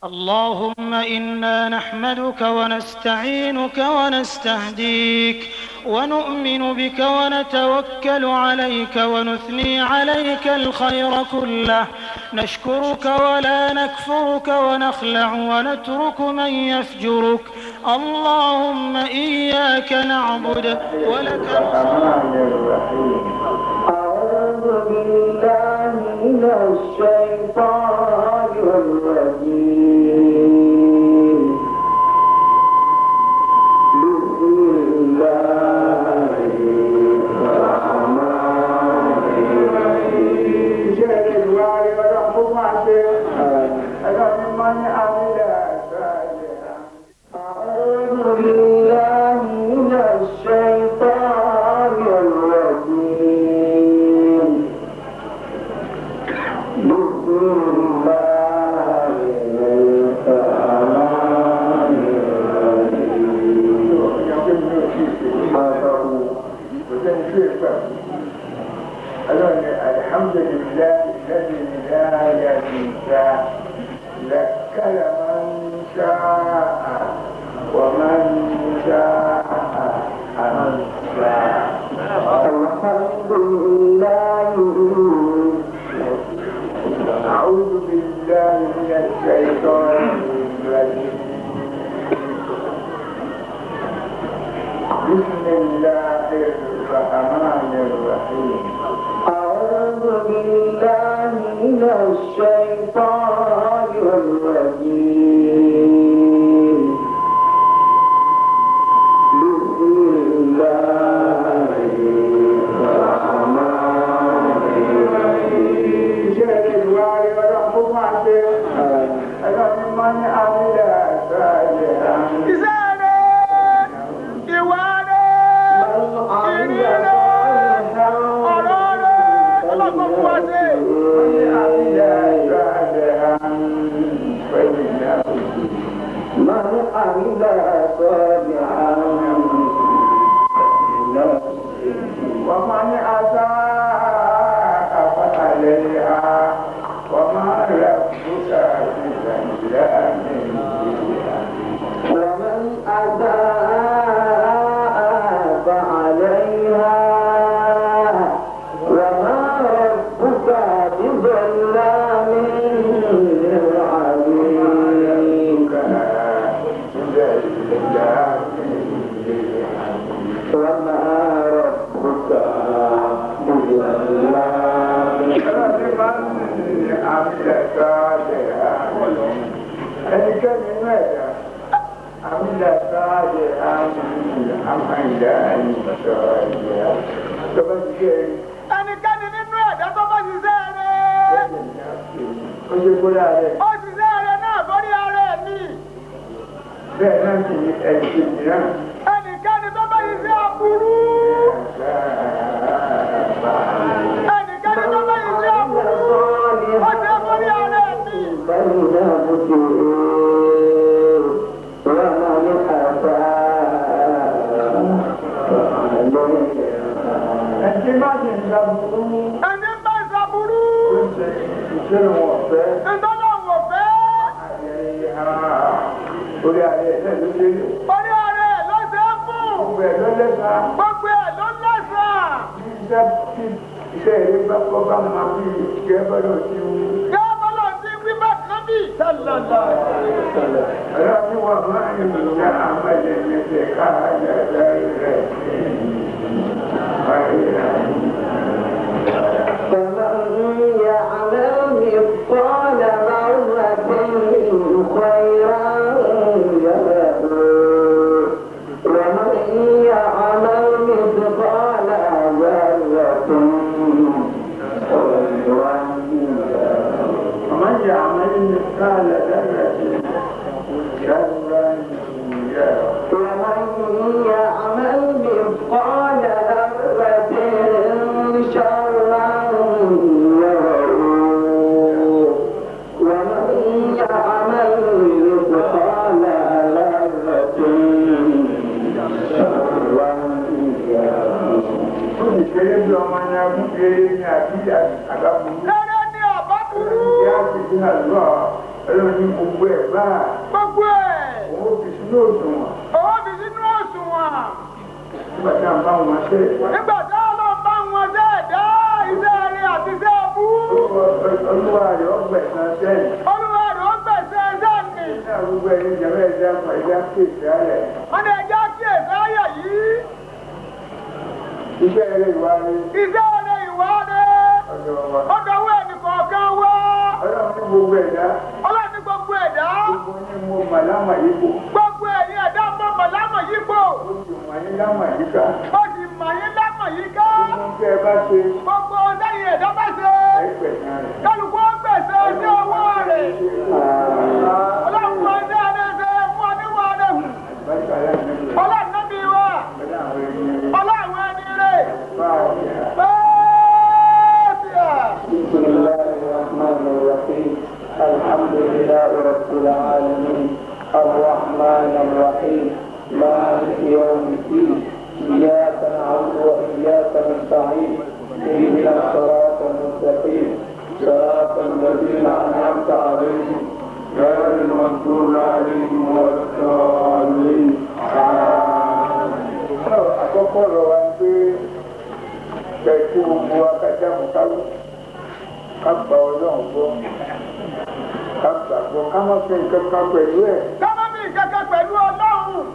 اللهم إنا نحمدك ونستعينك ونستهديك ونؤمن بك ونتوكل عليك ونثني عليك الخير كله، نشكرك ولا نكفرك ونخلع ونترك من يفجرك. اللهم إياك نعبد ولك الرحيم. أعوذ بالله من الشيطان الرجيم. بسم الله الرحمن الرحيم. أعوذ بالله من الشيطان الرجيم. بسم الله الرحمن الرحيم. الحمد لله الذي لا ينسى ذكر من شاء ومن شاء أنسى. الحمد لله. أعوذ بالله من الشيطان الرجيم. بسم الله الرحمن الرحيم. أعوذ بالله من الشيطان الرجيم. بسم الله الرحمن الرحيم. Iṣẹ́ rẹ̀, ìwà rẹ̀, ìrìn rẹ̀, ọ̀rọ̀ rẹ̀, ọlọ́gbọ́n fún wa ṣe. من عمل صالحا فلنفسه ومن أساء فعليها وما ربك بظلام للعبيد. ومن أساء فعليها وما ربك بظلام للعبيد. وما ربك بظلام. Ẹnikẹ́ni inú ẹ̀dá àmìlà sáàlẹ̀ àmìlà àìsọ̀rọ̀ tó bá ti ṣe Ẹnikẹ́ni nínú ẹ̀dá tó bá ṣiṣẹ́ rẹ̀, ó ṣe kóra rẹ̀ ó ṣiṣẹ́ rẹ̀ náà sórí ara ẹ̀ ní. bẹ́ẹ̀ náà sì ni ẹ̀sìn mìíràn. Ẹnikẹ́ni tó bá ṣiṣẹ́ aburú, ẹnikẹ́ni tó bá ṣiṣẹ́ aburú, ó ṣe sórí ara ẹ̀ ní. فلنفسه ومن أساء فعليها. Ẹni má ṣe ń ṣàbùrú Ẹni bá ṣaburú, ó ṣe ìṣẹ́nu ọ̀fẹ́ ìtọ́lọ́run ò fẹ́. orí ààrẹ ẹ̀ ló dé Orí ara ẹ̀ ló ṣe é fún. gbogbo ẹ̀ ló lẹ́sàá. Gbogbo ẹ̀ ló lẹ́sàn. Iṣẹ́ eré bá kọ́ bá máa bí gẹ́gẹ́ bọ́lá ti wú. Gẹ́gẹ́ bọ́lá ti wí bá nábì. Ọlọ́run ní wà máa ń yà àmàlẹ̀ ẹ̀ṣẹ̀ káàyà rẹ̀. فمن يعمل مثقال ذرة خيرا يره ومن يعمل مثقال ذرة شرا يره. ومن يعمل مثقال ذرة شرا يره. ومن يعمل مثقال ذرة شرا يره ومن يعمل مثقال ذرة شرا يره. Ó sì kéré bí ọmọ yẹn fún kéré ní àbí àbábúrú. Rere ni àbá burú. Ìyá ti fi hàn lọ́ọ̀. Ọlọ́run ní gbogbo ẹ̀ báà. Gbogbo ẹ̀. Òun fi sínú òṣùwọ̀n. Òun fi sínú òṣùwọ̀n. Nígbà tá à ń bá wọn ṣe. Nígbà tá a lọ bá wọn ṣe ẹ̀dá iṣẹ́ rẹ̀ àti iṣẹ́ ọbú. Olúwa rẹ̀ ó gbẹ̀san sẹ́yìn. Olúwa rẹ̀ ó gbẹ̀san sẹ́yìn. Ní àgbègbè ẹ̀yìn ìjàmbá ẹ̀dá ẹ̀dá kéèsì ayẹ̀. Wọ́n ní ẹja kíyèsí ayẹ̀ yìí. Iṣẹ́ rẹ̀ ìwà rẹ̀. Iṣẹ́ rẹ̀ ìwà rẹ̀. Ọ̀dọ̀ wa. Ọ̀dọ̀ wa ẹnì kọ̀ọ̀kan wá. Ọlọ́run ní gbogbo ẹ̀dá. Ọlọ́run ní gbogbo ẹ̀dá. Gbogbo ní mo màlámà yípo. Gbogbo ẹ̀yin ẹ̀dá mo màlámà yípo. Ó sì mọ̀ yín lámà yíká. Ó sì mọ̀ yín lámà yíká. Gbogbo ń tẹ́ ẹ bá ṣe. Gbogbo lẹ́yìn ẹ̀dá bá ṣe. Ẹ gbẹ̀san rẹ̀. Kálukú ó gbẹ̀san sí ọwọ́ rẹ̀. Ọlọ́run kọ́ ṣe ẹlẹ́sẹ̀ fún oníwà rẹ̀ hù. Ọlọ́run nábì wa. Ọlọ́run ẹni rẹ̀. بسم الله الرحمن الرحيم الحمد لله رب العالمين الرحمن الرحيم مالك يوم الدين إياك نعبد وإياك نستعين اهدنا الصراط المستقيم صراط الذين أنعمت عليهم غير المغضوب عليهم ولا الضالين. Àkọ́kọ́ rọ̀ wá pé kẹ̀kẹ́ gbogbo akájáàmù ká gba Ọlọ́run gbọ́, ká gbàgbọ́, ká má fi nǹkan kan pẹ̀lú ẹ̀. Ká má fi nǹkan kan pẹ̀lú Ọlọ́run.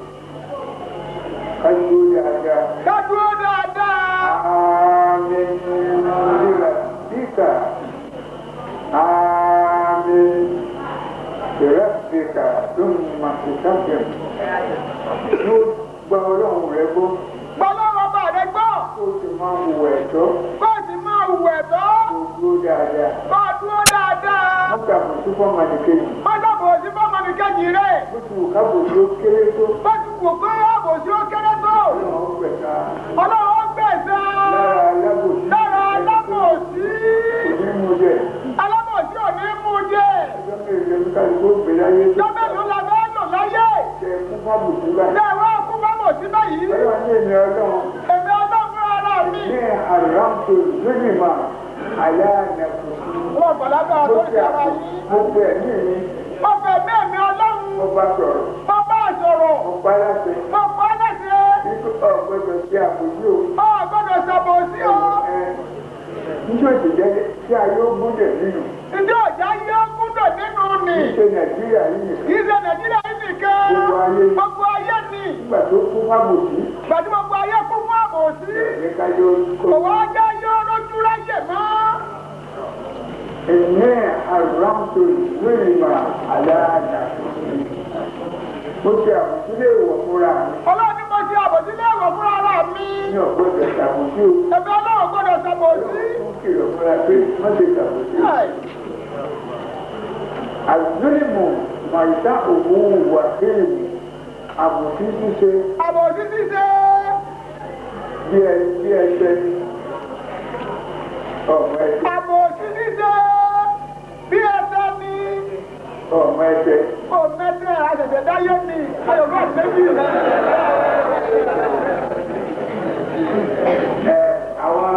Ká dúró dáadáa. Ká dúró dáadáa. Àmín bíkà àmín bíkà tó ń ma ìtàkùn. Yóò gba Ọlọ́run rẹ gbọ́. Gba Ọlọ́run ọba rẹ gbọ́. Kó o sì máa hùwà ẹ̀tọ́. Kó o sì máa hùwà ẹ̀tọ́. Kó o dúró dáadáa. Kó o dúró dáadáa. Má ṣàbòsí fọ́mọnìkejì. Má ṣàbòsí fọ́mọnìkejì rẹ̀. Bó ti wù kábòsí ó kéré tó. Bó ti wù kó àbòsí ó kéré tó. Ọlọ́run ó gbẹ̀san. Ọlọ́run ó gbẹ̀san. Lára alábòsí. Lára alábòsí. Kò ní mú jẹ. Alábòsí ò ní mú jẹ. Ọjọ́ mélòó ló kálukú gbé láyé tó. Ọjọ́ mélòó la fẹ́ lò láyé. Ṣé kún fábòsí báyìí? Ṣé wá kún fábòsí báyìí? Ọlọ́run ní èmi Ọlọ́run. Èmi Ọlọ́run fúnra ara mi. Ní àrántó lónìí aláàánàkùsí. Wọ́n bọ̀lábà tó ṣe ara yín. Mo pe ẹ̀mí mi. Mo pe ẹ̀mí mi Ọlọ́run. Mo bá sọ̀rọ̀. Mo bá sọ̀rọ̀. Mo pa láṣẹ. Mo pa láṣẹ. Ikú ò gbọ́dọ̀ ṣe àbòsí o. Ò gbọ́dọ̀ ṣàbòsí o. Njẹ́ òjò jẹ́ kí ayé ó gúndẹ̀ nínú. Njẹ́ òjò ayé ó gúndẹ̀ nínú ni. Kì í ṣe Nàìjíríà yìí nìkan. Kì í ṣe Nàìjíríà yìí nìkan. Gbogbo ayé. Gbogbo ayé ni. Nígbà tó kún fún àbòsí. Ìgbà tí gbogbo ayé kún fún àbòsí. Ẹ̀ka yóò kó. Òwò ajá yóò rójú ráyè mọ́. Ìní àrántó lóyìnbá aláàdá. Mo ṣe àbòsí lè wọ̀ fúnra mi. Ọlọ́run ni mo ṣe àbòsí lè wọ̀ fúnra ara mi. Mi ò gbọ́dọ̀ ṣàbòsí o. Èmi Ọlọ́run gbọ́dọ̀ ṣàbòsí. Ó kìlọ̀ fúnra pé má ṣe ṣàbòsí. Àzúlìmù màìsá òwú wà kéèmù àbòsí ṣíṣe. Àbòsí ṣíṣe. Bí ẹsẹ̀ ọmọ ẹsẹ̀. Àbòsí ṣíṣe bí ẹsẹ̀ ni. Ọmọ ẹsẹ̀. Ọmọ ẹsẹ̀ àṣẹ̀ṣẹ̀ dáyé ni ayọ̀lú àṣẹ́jì. Ẹ àwọn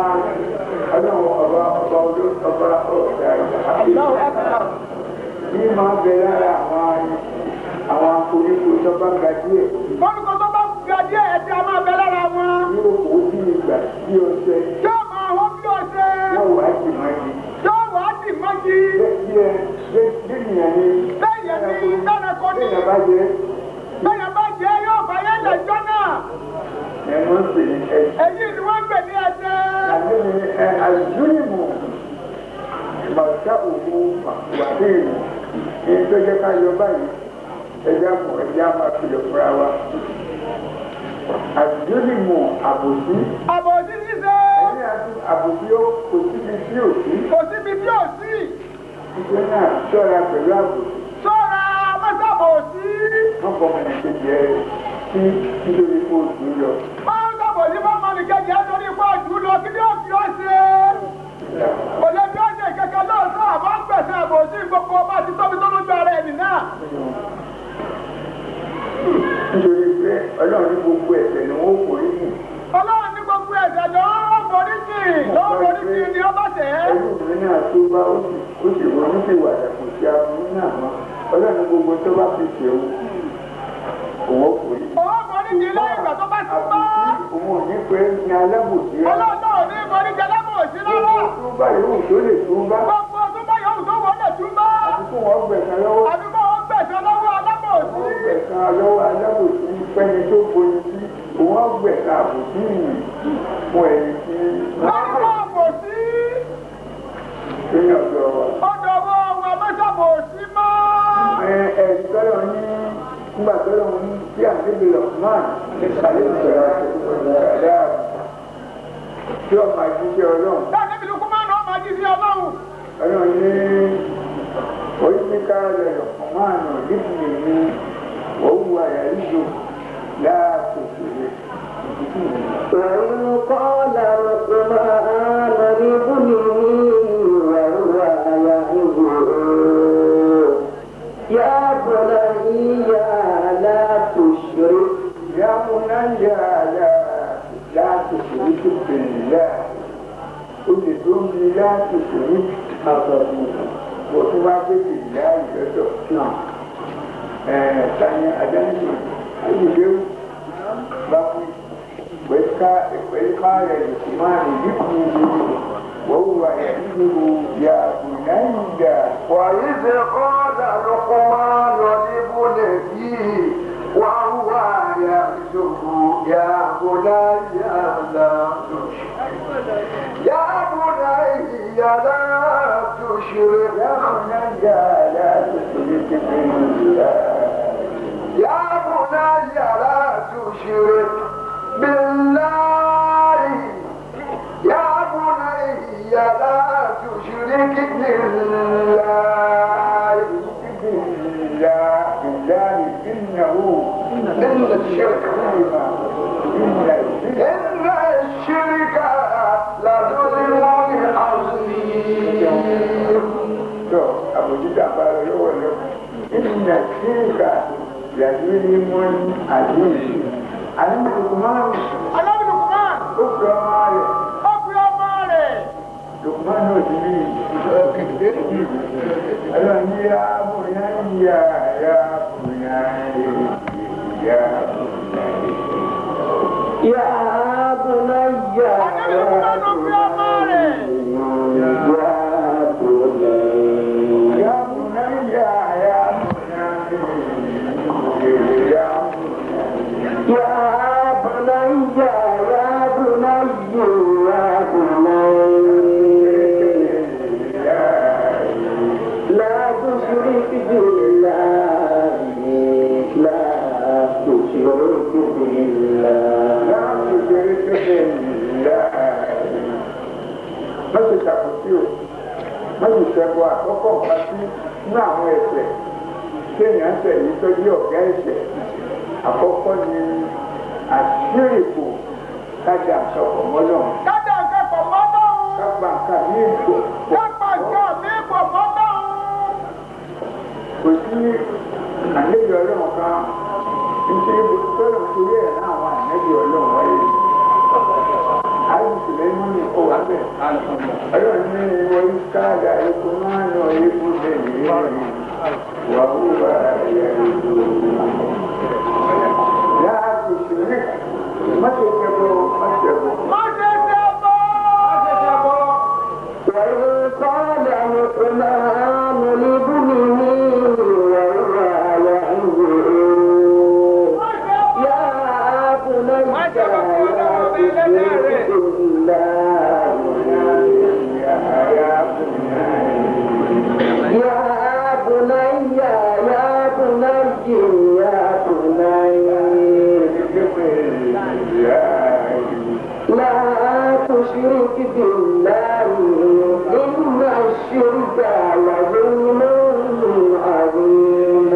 ọlọ́run ọba ọba ọba ọ̀gá ní máa bẹ lára àwọn koríko tó bá ga díẹ̀. Koríko tó bá ga díẹ̀ ẹ̀jẹ̀ a máa bẹ lára wọn. Yóò kó bí ìgbà bí ọṣẹ. Yóò máa hó bí ọṣẹ. Yóò wá dì mọ́ igi. Yóò wá dì mọ́ igi. Bẹ́ẹ̀ ni. Bẹ́ẹ̀ ni bẹ́ẹ̀ kò ní. Bẹ́ẹ̀ bá jẹ́. Bẹ́ẹ̀ bá jẹ́ yóò fà yẹn lẹ́jọ́ náà. Ẹ wọ́n pè ní ẹsẹ̀. Èyí ni wọ́n pè ní ẹsẹ̀. Àbí ni àzúlìmù màtá òkú wàhíìmù ní tó jẹ́ ká yọ báyìí ẹja mọ̀ ẹja máa kìlọ̀ fúnra wa. Àzúlìmù àbòsí. Àbòsí ṣíṣe. Ẹ̀yin àti àbòsí ó kò síbi tí ò sí. Kò síbi tí ò sí. Ìṣe náà ṣọ́ra pẹ̀lú àbòsí. Ṣọ́ra mọ́sàbòsí. Wọ́n fọmọ nìkejì ẹ sí nítorí kó o dùn lọ. Mọ́sàbòsí fọmọ nìkejì ẹ torí kó o dùn lọ kí ni ó fi ọ́ ṣe? Kò lè fi ọ́ ṣe kẹ̀kẹ́ lóòótọ́ àmọ́ gbẹ̀sẹ̀ àbòsí gbogbo ọba àti tóbi tó lójú ara ẹni náà. Nítorí pé Ọlọ́run ní gbogbo ẹ̀ṣẹ̀ ni wọ́n forí jì. Ọlọ́run ní gbogbo ẹ̀ṣẹ̀ ni wọ́n forí jì. Lọ́wọ́ forí jì ni ó bá tẹ̀ ẹ́. Ẹlú mi náà tó bá ó sì ronú sí ìwàdà kò sí aburú náà mọ́. Ọlọ́run gbogbo tó bá fi ṣe òun òun ó forí. Òun forí jì lẹ́yìn ìgbà tó bá ti bá. Òun ò ní pé ní alábòsí rẹ. Ọlọ́run náà ò ní forí jì alábòsí rárá. Túbá yòówù tó lè túbá. Gbogbo túbá yòówù tó wọlé túbá. Àti kó wọ́n gbẹ̀san lọ́wọ́. Àbí kó wọ́n gbẹ̀san lọ́wọ́ alábòsí. Wọ́n gbẹ̀san lọ́wọ́ alábòsí fẹ́ni tó borí sí. Wọ́n gbẹ̀san àbòsí yìí fún ẹni tí. Lọ́wọ́ àbòsí. Kéèyàn ọ̀dọ̀ wa. Ọ̀dọ̀ wa wà mọ́sàbòsí mọ́. Ẹ ẹ tọ́lọ̀ ní nígbà tọ́lọ̀ ní tí àdébí Lọ́kùnmáà ní kàlẹ́ ìṣẹ̀lẹ̀ tí ó máa jíṣẹ́ Ọlọ́run. Tí àdébí Lọ́kùnmáà náà máa jíṣẹ́ Ọlọ́run. Ọlọ́run ní oríṣiríkà rẹ̀ Lọ́kùnmáà náà níbi ní òwú àyàríjò láàtò ṣòro. وإذ قال لقمان لابنه وهو يعظه يا بني لا تشرك يا بني لا تشرك بالله olùdómi لا تشرك mo tún wá pé بالله lọ́dọ̀ tani adájú ayélujára bá wí وقال لقمان لابنه وهو يعظه يا بني وإذ قال لقمان لابنه وهو يعظه يا بني لا تشرك يا بني لا تشرك يا بني لا تشرك بالله يا بني لا تشرك بالله يا بني لا تشرك بالله بالله إنه إن الشرك إن الشرك لظلم عظيم. إن الشرك لظلم عظيم. Ànábì Lukman. Ànábì Lukman. Ó fi ọmọ rẹ̀. Ó fi ọmọ rẹ̀. Lukman náà ti rí i. Ọlọ́run ní yá bóyá yá yá bóyá yá bóyá. Yá bóyá yá. Ànábì Lukman ló fi ọmọ rẹ̀. Yá bóyá. Yá bóyá yá yá bóyá yá. يا بني يا بني يا بني لا تشرك بالله لا تشرك بالله لا تشرك بالله. Má ṣe ṣàkóso o, má ṣe ṣẹbọ àkọ́kọ́ nǹkan sí ní àwọn ẹ̀ṣẹ̀ téèyàn ń ṣẹ̀ yìí tó jẹ́ ọ̀gá ẹ̀ṣẹ̀. Àkọ́kọ́ ni àṣírìkò kájà àṣọpọ̀ mọ́lọ́run. Kájà àṣọpọ̀ mọ́lọ́run. Kápá nǹkan ní ìpò. Kápá nǹkan ní ìpò mọ́lọ́run. Kò sí àlejò Ọlọ́run kan nítorí tọ́lọ̀ torí ẹ̀ náà àwọn àlejò Ọlọ́run wáyé. Àyùsùn lẹ́yìn mọ́ni ó wà bẹ́ẹ̀. Ọlọ́run ní wọ́n káàdà epo máa ń lọ epo bẹ́ẹ̀ wà ó wà ẹ̀yà ìlú. لا تشرك ما تشركوا ما تشركوا ما تشركوا وإذ قال لقمان لابنه وهو يعظه يا بني لا تشرك بالله يا بني يا بني يا بني لا تشرك بالله إن الشرك لظلم عظيم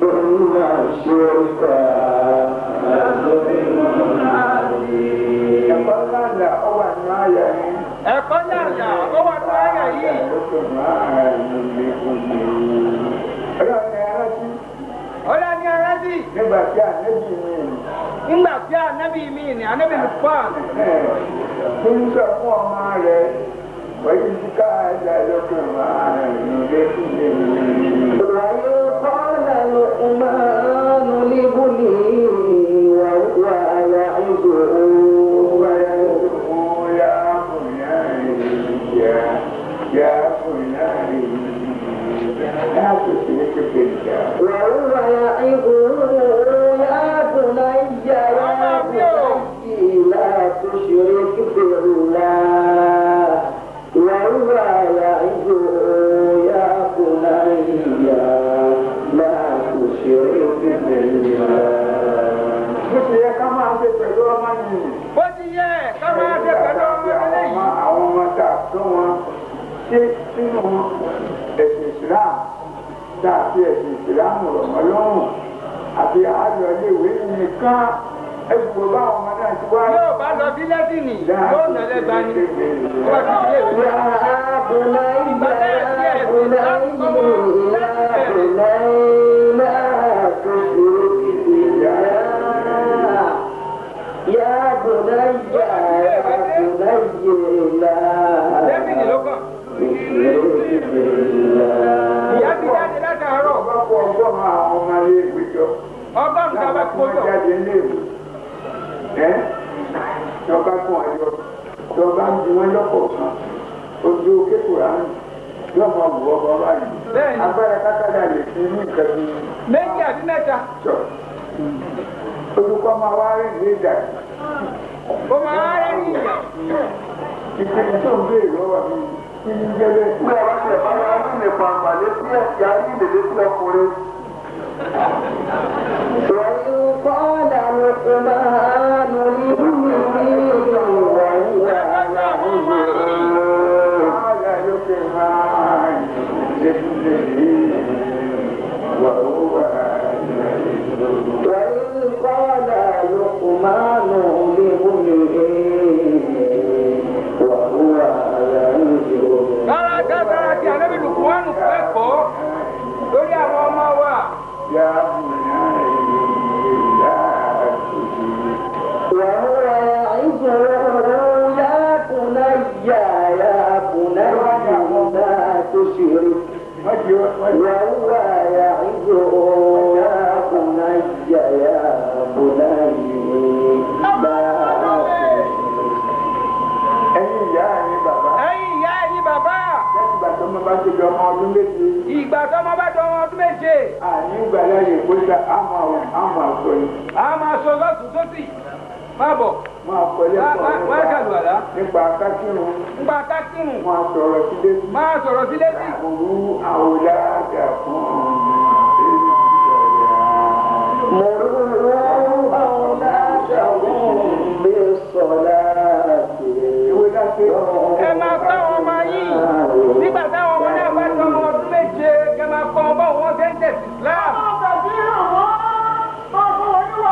إن الشرك لظلم عظيم. Ẹ̀kọ́ náà là ó wà ní àyà yìí. Ọlọ́run ni aráàlú. Nígbà tí ànábì mi ni. Nígbà tí ànábì mi ni, ànábì Lukman. Tó ń sọ fún ọmọ rẹ̀, wọ́n yìí ká ẹ̀dá lọ́kùnrin máa ń lé fún mi. ṣé sínú ẹ̀sìn Islam tá a fi ẹ̀sìn Islam rọ̀ mọ́ lọ́rùn àti àjọ iléèwé nìkan ẹ̀sùn kò bá ọmọ náà ti wá. Yóò bá lọ sí lẹ́sìnì yóò nà lẹ́gba ni. Ó bá ti ṣe ìwé. Lẹ́sìnì ló kàn. Ìyá ti jáde látàárọ̀. Ọba kó ọgọ́rùn-ún àwọn ọmọ iléèwé jọ. Ọgọ́rùn-ún tá a bá kó jọ. Jáde iléèwé. Ẹ́ tọ́ba kún àjọ tọ́ba ń bi wọ́n lọ́kọ̀ọ̀kan ojú kékeré àrùn yóò máa wù ọ́ bọ́ báyìí. Bẹ́ẹ̀ni. Agbára kákàdá lè fi ní nǹkan bí Méjì àbí mẹ́ta. sọ. Olùkọ́ máa wá rìn ní ìdá. Ó máa rẹ́ ní ìyà. Ìpinnu tó ń béèrè lọ́wọ́ mi kí ní jẹ́ bẹ́ẹ̀. Bí a bá ṣe bá wá ní lè pa àgbàlẹ́ sí ẹ̀sìn ayé ìlèlé sí ọkùnrin. وإذ قال لقمان لابنه وهو يعظه هذا لقمان لابنه وهو وإذ قال لقمان لابنه وهو يعظه Rárá dáadáa ti ànábì Lùkùmánù kẹ́kọ̀ọ́ lórí àwọn ọmọ wa. يا بني لا تشرك وهو يعظه يا بني يا بني لا تشرك وهو يعظه يا بني يا بني لا تشرك Ẹ̀yin ìyá ẹ̀yin bàbá Ẹ̀yin ìyá ẹ̀yin bàbá. lẹ́yìn ìgbà tó máa bá ti di ọmọ ọdún méje Ìgbà tọ́mọ bá dọmọ ọdún méje. àní ìgbàláyè kó sá àmọ́ àmọ́ àsọ yìí A máa sọ lọ́tún sósì. Má bọ̀. máa kọ́ lẹ́kọ̀ọ́ Má ṣàlùwàlá. nípa kákírun Ńgbà kákírun. máa sọ̀rọ̀ sí létí Máa sọ̀rọ̀ sí létí. òru àwòlá fún مروا أولادهم بالصلاة ìwé láti Ẹ máa kọ́ àwọn ọmọ yìí. Nígbà táwọn ọmọ náà bá dọmọ ọdún méje, kẹ máa kọ́ wọn báwo wọ́n ṣe ń tẹ̀sí Islam.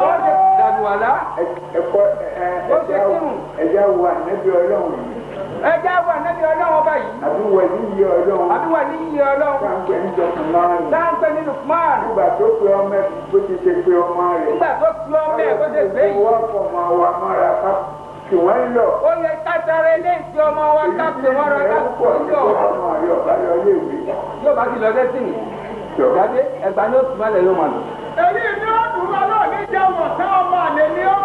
Wọ́n ṣe ṣàlùwàlá. ẹ̀kọ́ ẹ̀já wo ànábì ọlọ́run yìí Ẹ já wà nábì Ọlọ́run ọba yìí. àbí wọ̀lí yìí ọlọ́run Àbí wà ní iye Ọlọ́run. káńpẹ́ ń jọkùn náà nù. Táǹpẹ́ ní Lukman. Nígbà tó pe ọmọ ẹ̀ bó ti ṣe pe ọmọ rẹ̀. Nígbà tó fi ọmọ ẹ̀ bó ṣe gbé yìí. Wọ́n fọ ọmọ wa mọ́ra ká kí wọ́n lọ. Ó yẹ ká tara ilé ìfi ọmọ wa ká pè wọ́n rọ ká pọ̀ pè ní lọ. ọmọ rẹ̀ ọ̀bá lọ léèwé. Yóò bá ti lọ dẹ́sìn. Jáde ẹgbàá ní oṣù mọ́lẹ̀ yóò máa lò. Èyí ni ó dùn ún lọ́ọ̀ ní jẹun ọ̀sán ọmọ àlè ni ó.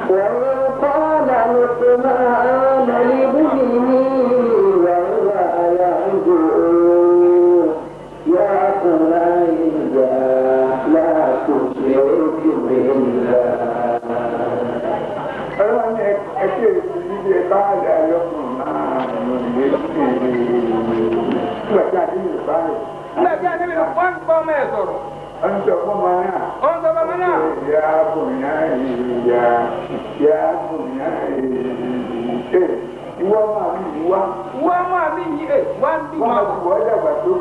وإذ قال لقمان لابنه وهو يعظه يا بني لا تشرك بالله Ọlọ́run ní ẹ kí èsì níbi ẹ bá àlẹ́ lọ́kùnrin máa ń lè ṣe nígbà tí a ti lè bá rẹ̀. Nígbà tí ànábì Lukman bá ọmọ ẹ̀ sọ̀rọ̀. Ó ń sọ fún ọmọ náà. Ó ń sọ fún ọmọ náà. Ya bùnà ìyá ya bùnà ìyá. Ìwọ máa mi yìí wá. Wọ́n máa mi yí ẹ̀ wá ń bí Wọ́n máa máa wà. ti wọ́ dàgbà tó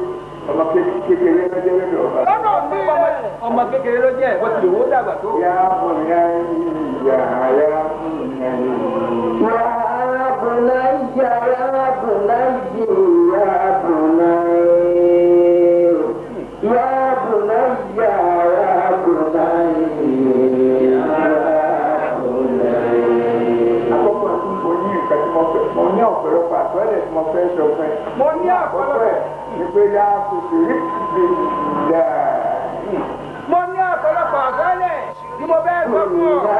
ọmọ kékeré lọ́jọ́ lọ́dọ̀ ọba. Lọ́nà òbí ọmọ kékeré ló jẹ́ wọ́n ti lè wó dàgbà tó. Ya bùnà ìyá ya bùnà ìyá. يا بني يا بني يا بني يا بني يا بني يا بني Àkọ́kọ́ tí mo ní nǹkan tí mo fẹ́ mo ní ọ̀pọ̀lọpọ̀ àtọ́lẹ̀ tí mo fẹ́ sọ fún ẹ. Mo ní Àkọ́kọ́ ọ̀pọ̀lọpọ̀ ẹ̀ ni pé yá kùsù rí gbèdà. Mo ní ọ̀pọ̀lọpọ̀ àgọ́lẹ̀ tí mo fẹ́ sọ fún ọ. Ṣé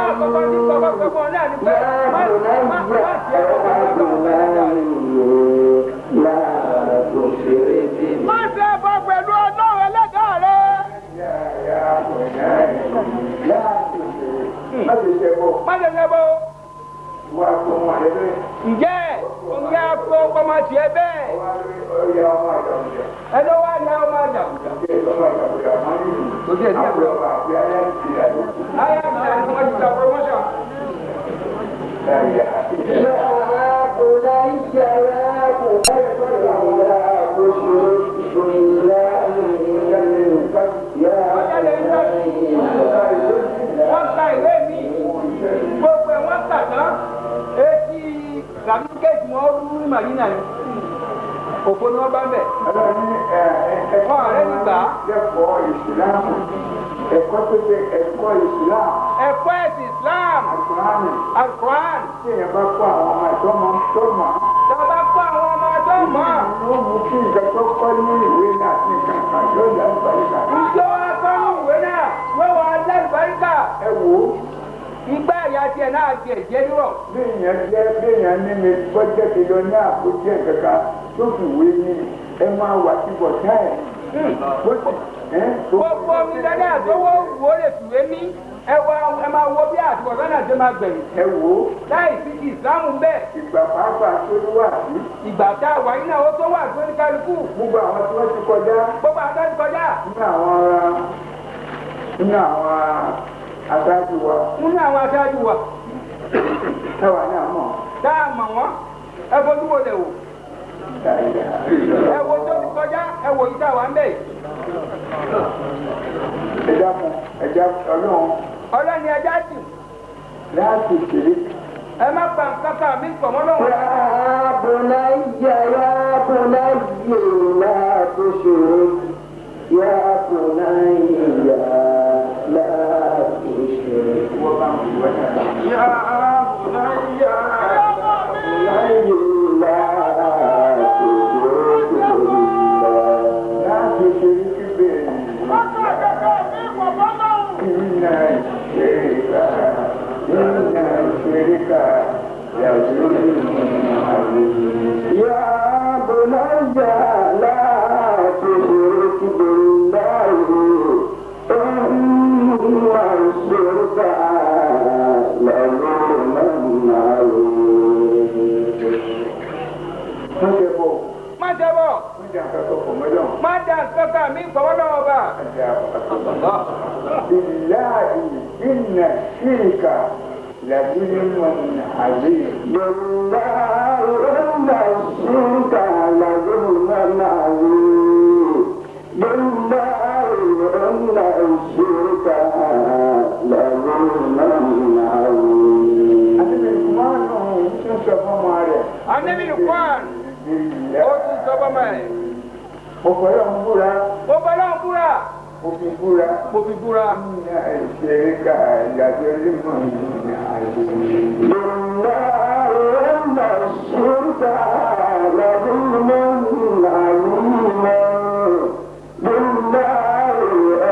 àkọ́kọ́ tí kọ́kọ́ sọ fún ọ náà ni pé má má má ṣe é kọ́kọ́ lọ́wọ́ لا تشرك Má ṣe bọ pẹ̀lú Ọlọ́run ẹlẹ́dàá rẹ. Yá yá bùnà yá kùsù rí. Má ṣe ṣe bọ̀ Má ṣe ṣe bó. wá fún wọn lẹ́lẹ́. Ǹjẹ́ ǹjẹ́ àpò ọmọ tiẹ̀ bẹ́ẹ̀? Wá lórí ọ̀yà ọmọ àjàmùjà. Ẹni wá ní ọmọ àjàmùjà. Ṣé ọmọ àjàmùjà máa ń yìí? Kò sí ẹ̀sìn Àbúrò àti ayé ti àyè. Ayé àti àti wọ́n ti gba promotion. Láyé àti يا بني يا wọ́n bá ń bẹ̀. Ọlọ́run ní ẹ̀kọ́ Ọ̀rẹ́ mi gbà á. Lẹ́kọ̀ọ́ ìsìláàmù. Ẹ̀kọ́ tó ṣe ẹ̀kọ́ ìsìláàmù. Ẹ̀kọ́ ẹ̀sìn Islam. Àlùkùránì. Alukuran. Tí èèyàn bá kó àwọn ọmọ ẹ̀tọ́ mọ tó mọ̀. Tá a bá kọ́ àwọn ọmọ tó mọ̀. Ó mú kí nǹkan tó kọ́ ní ìwé náà àti nǹkan kan yóò yá ìbáríkà. Ìjọ wa kọ́ ní ìwé náà wọ́n wà lálùbáríkà. Ẹ wò ó. Ìgbà ìyá tiẹ̀ náà tiẹ̀ jẹ́ dúró. Bí èèyàn jẹ́ bí èèyàn ní mi bọ́jẹ́ mi lọ ní àbójẹ́ kankan tó fi wé ní ẹ máa wà sí bọ̀tá ẹ̀. Gbogbo mi lẹ́nu àtọwọ́ wo lè fìwé mí. Ẹ wá ẹ máa wo bí àtúbọ̀tán náà ṣe máa gbẹ̀yìn. Ẹ wò ó. Láì sí ti ìsìlámù bẹ́ẹ̀. Ìgbà pàápàá tó ní wà sí. Ìgbà tá a wà yín náà ó tó wà sórí kálukú. Gbogbo àwọn tí wọ́n ti kọjá. Gbogbo àwọn tó ti kọjá. Nínú àwọn aṣáájú wa. Nínú àwọn aṣáájú wa. Táwa náà mọ̀. Tá a mọ̀ wọ́n, ẹ fojú wo lẹ̀ wò. Ẹ wo tó ti kọjá, ẹ wò yìí tá a wà ń bẹ̀. Ẹ dákun, ẹ já Ọlọ́run. Ọlọ́run ni ẹja jù. Láti ṣeré. Ẹ má pa nǹkan kan mi pọ̀ mọ́ lọ́wọ́. يا بني يا بني لا تشرك يا بني لا تشرك Wọ́n bá ń fi wọ́n náà. يا بني لا تشرك بالله Láti ṣeré kíbẹ̀. Iná ìṣeré iná ìṣeré ká yàtọ̀ يا بني لا تشرك بالله إن الشرك لظلم عظيم. Wọ́n ṣe bọ̀, Má jẹ́bọ̀, wọ́n jẹ́ nǹkan tó pọ̀ mọ́jọ́. má dà nǹkan kan mi pọ̀ mọ́ lọ́wọ́ bá. بالله إن الشرك لظلم عظيم. بالله إن الشرك لظلم عظيم. بالله إن الشرك لظلم عظيم. Ànábì Lukman tún sọ fún ọmọ rẹ̀. Ànábì Lukman ó tún sọ fọ́mọ ẹ̀. Mo fọlọ́ ń búra, Mo fọlọ́ ń búra. mo fi búra. Mo fi búra. إن الشرك لظلم عظيم. بالله إن الشرك لظلم عظيم. بالله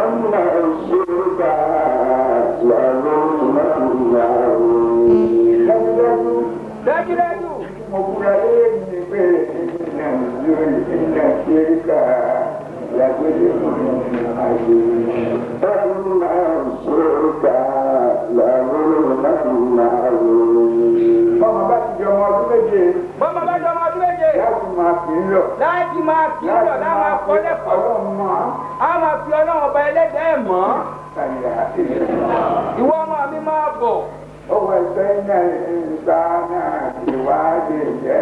إن الشرك لظلم عظيم. Dájúdájú, Dájúdájú, mo búra lẹ́yìn pé إن الشرك لظلم عظيم. إن الشرك لظلم عظيم. Bọ́mọ bá ti di ọmọ ọdún méje bọ́mọ bá jọ ọmọ ọdún méje. láti máa kì í lọ. Láti máa kí lọ láti máa kọ́ lẹ́kọ̀ọ́. Ọlọ́run mọ̀ á. A máa fi Ọlọ́run ọba ẹlẹ́dàá ẹ̀ mọ́. Kàyà ilẹ̀. Ìwọ ọmọ mi máa bọ̀. Ó wà sẹ́yìn ìgbà náà ìwádìí jẹ́.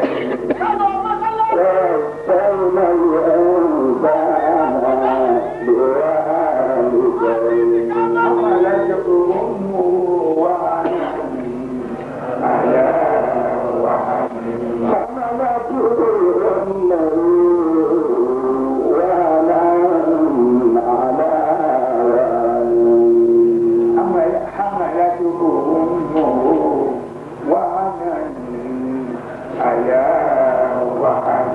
ووصينا الإنسان بوالديه. حملته أمه وهنا على وهن. حملته أمه وهنا على وهن. حملته أمه وهنا على وهن.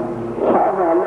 حملته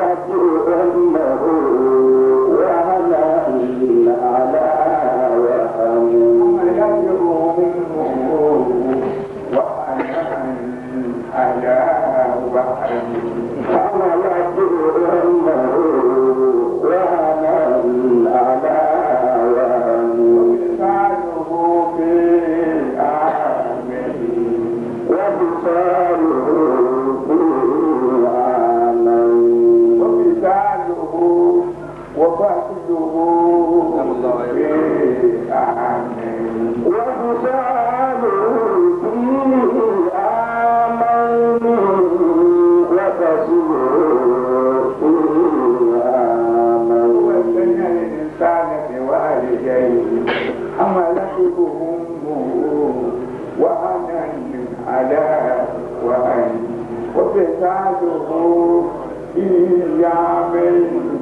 عامين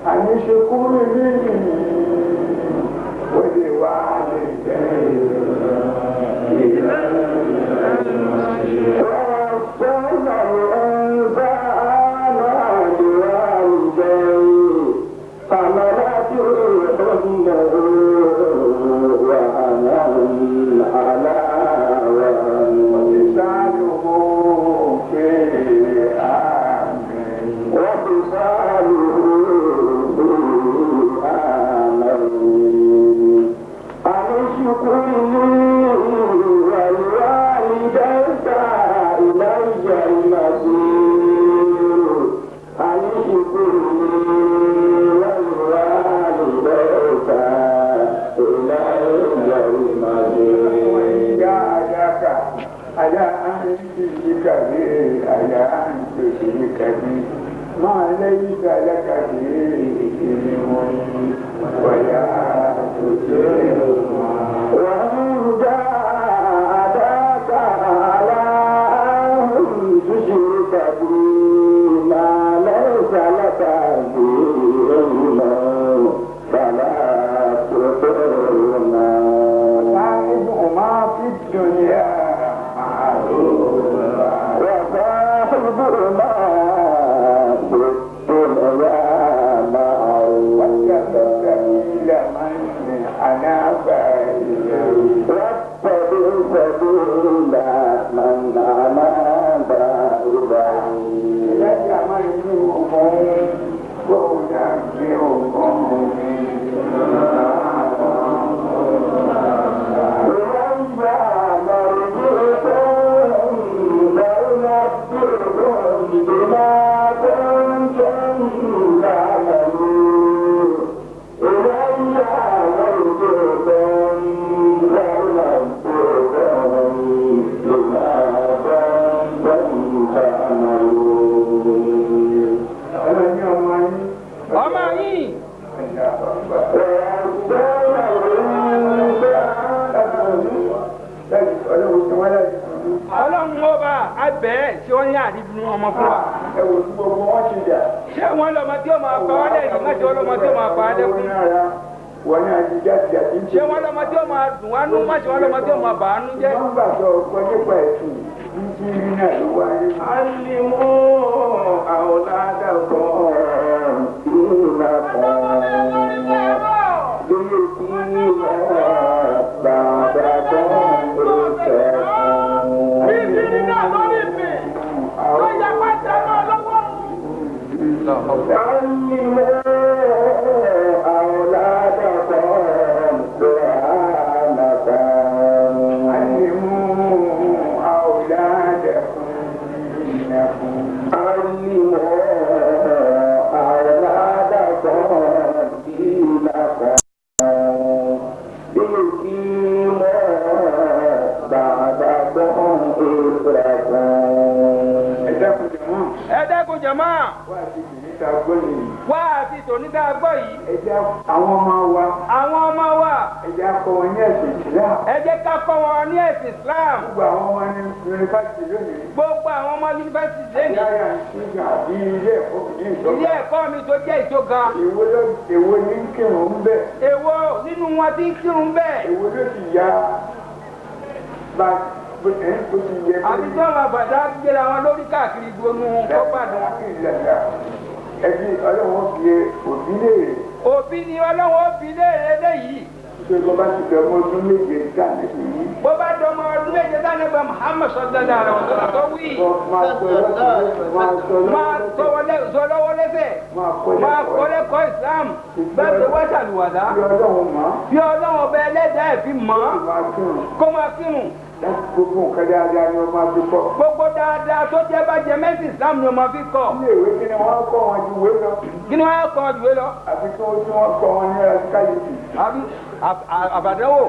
أن اشكر لي ولوالديك ووصينا الإنسان بوالديه حملته أمه وهنا على وهن وفصاله في عامين وفصاله في عامين أن اشكر لي ولوالديك إلي المصير أن اشكر لي ولوالديك إلي المصير جاهداك على أن تشرك بي على أن تشرك بي ما ليس لك به علم ولا تطعهما وإن جاهداك على أن تشرك بي ما ليس لك به علم فلا تطعهما وصاحبهما في الدنيا معروفا وصاحبهما في الدنيا واتبع معروفا سبيل من أناب إلي واتبع سبيل من أناب إلي إلي مرجعكم وأنبئكم بما Ọlọ́ni ọmọ yín. Ọmọ yìí. Ọlọ́run tí wọ́n láti dùn. Ọlọ́run ọba abẹ́ ṣé wọ́n ní àdídùn ọmọ fún wa. Ẹ wò tí gbogbo wọn ti dà. Ṣé wọ́n lọ́mọ tí ó máa pa wá lẹ́yìn má ṣe wọ́n lọ́mọ tí ó máa pa á lẹ́kún. Wọ́n ní àti jáde àti Ṣé wọ́n lọ́mọ tí ó máa dùn wá nú má ṣe wọ́n lọ́mọ tí ó máa bà á nú jẹ́. Wọ́n gbà sọ ọkọ nípa ẹ̀sìn ní tí rí náà ló wáyé. علموا أولادكم Bíbí ní náà lórí mi. Ló yẹ wá jẹ́ náà lọ́wọ́. علموا أولادكم دينكم. Ẹ dákun jọ̀mọ́. Ẹ dákun jàmá Wá àti kìíní ta gbọ́ yìí. wá àti tòní tá a gbọ́ yìí. Ẹ jẹ́ àwọn ọmọ wa. Àwọn ọmọ wa Ẹ jẹ́ akọ wọn ní ẹ̀sìn Islam. ẹ jẹ́ ká kọ́ wọn ní ẹ̀sìn Islam. Gbogbo àwọn ọmọ ní yunifásitì lónìí. Gbogbo àwọn ọmọ yunifásitì lẹ́nu. Yáyà ń ṣúgà bí ilé ẹ̀kọ́ ní Ilé ìjọba. ẹ̀kọ́ mi tó jẹ́ ìjọga. Èwo ló èwo ní kírun ń bẹ̀? Èwo nínú wọn ti ń kírun bẹ́ẹ̀? Èwo ló ti ya bá bó ẹ̀ bó ti yẹ kó Àbí tí wọn máa bàdá gbéra wọn lórí káàkiri gbónú kọ́pàdán. Ẹbí ọlọ́run fi òbí léèrè. Òbí ni ọlọ́wọ́ òbí léèrè léyìí. Nítorí bọ́ bá ti dọ̀ ọmọ ọdún méje dáná yìí. Bó bá dọmọ ọdún méje dáná bá Muhammad sallallahu alaihi wasallam tó wí. Bọ́ máa sọ lọ́sọ̀ọ́ máa sọ Máa lọ́sọ̀ọ́ sọ lọ́wọ́ lẹ́sẹ̀. máa kọ́ Máa lẹ́kọ̀ọ́. kọ́ lẹ́kọ̀ọ́ Islam. Bẹ́ẹ̀ ṣe wá ṣàlùwàdá. Bí ọlọ́run mọ̀, Bí ọlọ́run ọba ẹlẹ́dàá ẹ̀ fi mọ̀ ọ́, máa kírun. kó máa kírun. Láti gbogbo nǹkan dáadáa ni wọ́n máa fi kọ́. Gbogbo dáadáa tó jẹ́ bá jẹ mẹ́sìn Islam ni wọ́n máa fi kọ́. Ilé ìwé kí ni wọ́n kọ́ wọn ju ìwé lọ. Kí ni wọ́n á kọ́ ju ìwé lọ? Àfi kí wọ́n tí wọ́n kọ́ wọn ní rasikaliti. Àbí àbàdánwò.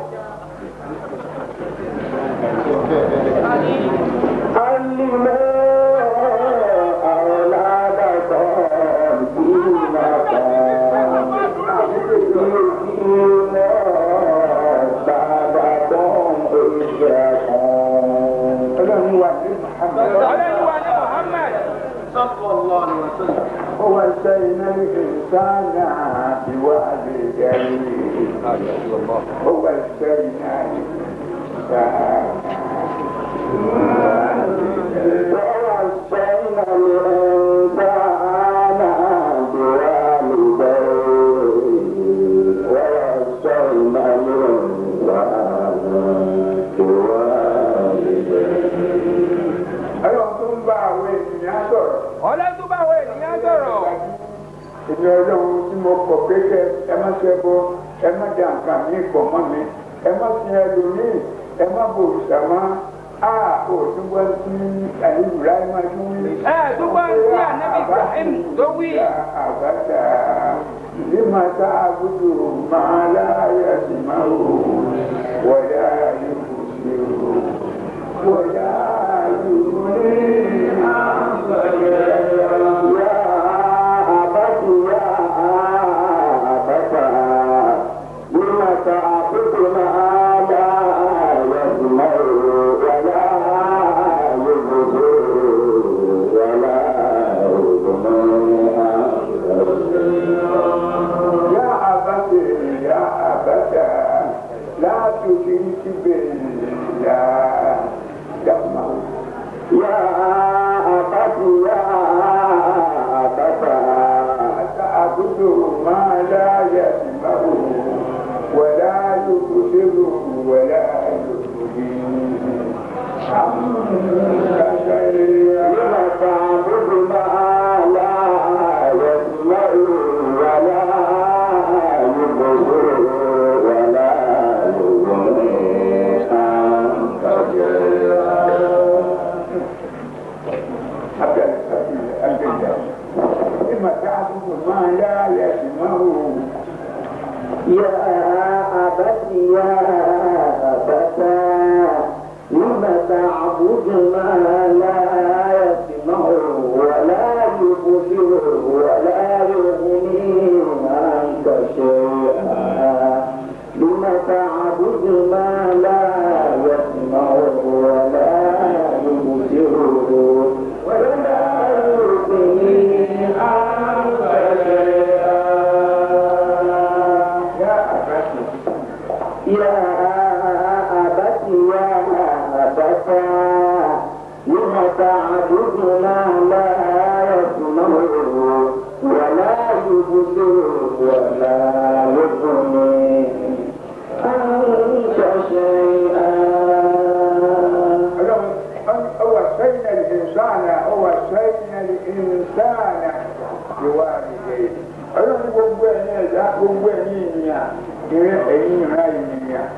Ọlọ́run wà ní Muhammad. Ọlọ́run wa ní Muhammad. ووصينا الإنسان بوالديه ووصينا الإنسان ووصينا الإنسان بوالديه ووصينا الإنسان بوالديه. Ọlọ́run tó ń bá àwọn ènìyàn sọ̀rọ̀. Ọlọ́run tó bá àwọn ènìyàn sọ̀rọ̀. Èmi Ọlọ́run tí mo kọ̀ pé kẹ ẹ má ṣe bọ, ẹ má da nǹkan mi pọ̀ mọ́ mi, ẹ má sin ẹlòmíì, ẹ má bo òrìṣà mọ́. A ò túbọ̀ sí àlejò láì máa tún wí. Ẹ túbọ̀ sí ànábì Ibrahim tó wí. Àbáta lima tá a gbọ́dọ̀ máa láyà sí máa wò wọ̀yá yóò ṣe o wọ̀yá yóò ní àǹfààní. يا أبت يا أبت لم تعبد ما لا يسمع ولا يبصر ولا يغني عنك. يا أبت يا أبت لا تشرك بالله يسمع. يا أبت يا أبت أتعبد ما لا يسمع ولا يبصر ولا يغني عنك شيئا. لم تعبد ما لا يسمع ولا يبصر ولا يغني عنك شيئا. أبدا لما تعبد ما لا يسمع. يا أبت يا أبت لم تعبد ما لا يسمع ولا يبصر ولا يغني عنك شيئا. لم تعبد ما لا يسمع ولا يبصر ولا يغني عنك شيئا. يا أبت يا أبت يا أبت لم تعبد ما لا يسمع ولا يبصر ولا يغني عنك شيئا. ووصينا الإنسان ووصينا الإنسان بوالديه. Ọlọ́run gbogbo ẹ̀yin ẹ̀dá gbogbo ẹ̀yin ènìyàn ìrẹ́ ẹ̀yin ìran ènìyàn.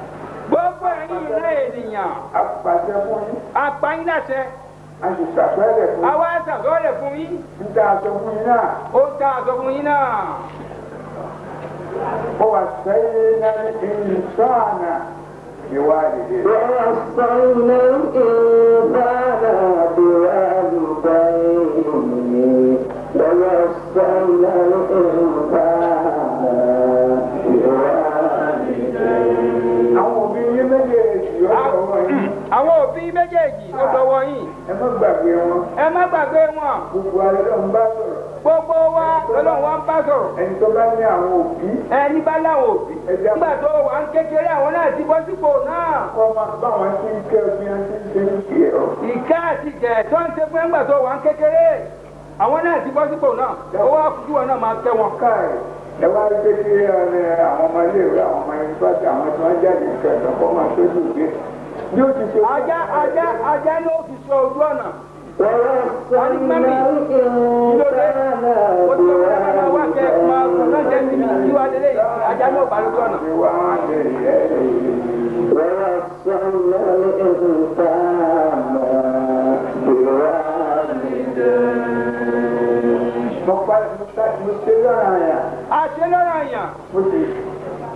Gbogbo ẹ̀yin ìran ènìyàn. A pàṣẹ fún yín. A pa yín láṣẹ. A sì ṣàsọ́lẹ̀ fún yín. Àwa ṣàsọ́lẹ̀ fún yín. Ń tá a sọ fún yín náà. Ó ń tá a sọ fún yín náà. ووصينا الإنسان بوالديه. ووصينا الإنسان بوالديه ووصينا الإنسان بوالديه. Àwọn òbí yín méjèèjì ó dọwọ́ yín. Àwọn òbí méjèèjì ó dọwọ́ yín. Ẹ má gbàgbé wọn. Ẹ má gbàgbé wọn. Gbogbo alẹ́ ló ń bá sọ̀rọ̀. Gbogbo wa lọ́lọ́run wa ń bá sọ̀rọ̀. Ẹni tó bá ní àwọn òbí. Ẹni bá láwọn òbí. Nígbà tó wà ń kékeré àwọn náà ti bọ́ sípò náà. Kọ́ máa bá wọn tí ń kẹ́ bí wọ́n ti ń ṣe ń kí ẹ. Ìka àti ìjẹ̀ tó ń ṣe fún ẹgbà tó wà ń kékeré. Àwọn náà ti bọ́ sípò náà. Owó àkùkù wọn náà máa tẹ́ wọn. Káì ẹ wá rí pé kí àwọn ọmọ iléèwé àwọn ọmọ yunifásitì àwọn tí wọ́n jáde kẹ̀kẹ́ kọ́ máa tójú gbé. Bí ó ti ṣe. Ajá ajá ajá ló fi sọ ojú ọ̀nà. ووصينا الإنسان بوالديه. ووصينا الإنسان بوالديه. Mo pa mo ṣe lọ́ra yẹn. A ṣe lọ́rọ̀ àyàn. Mo sì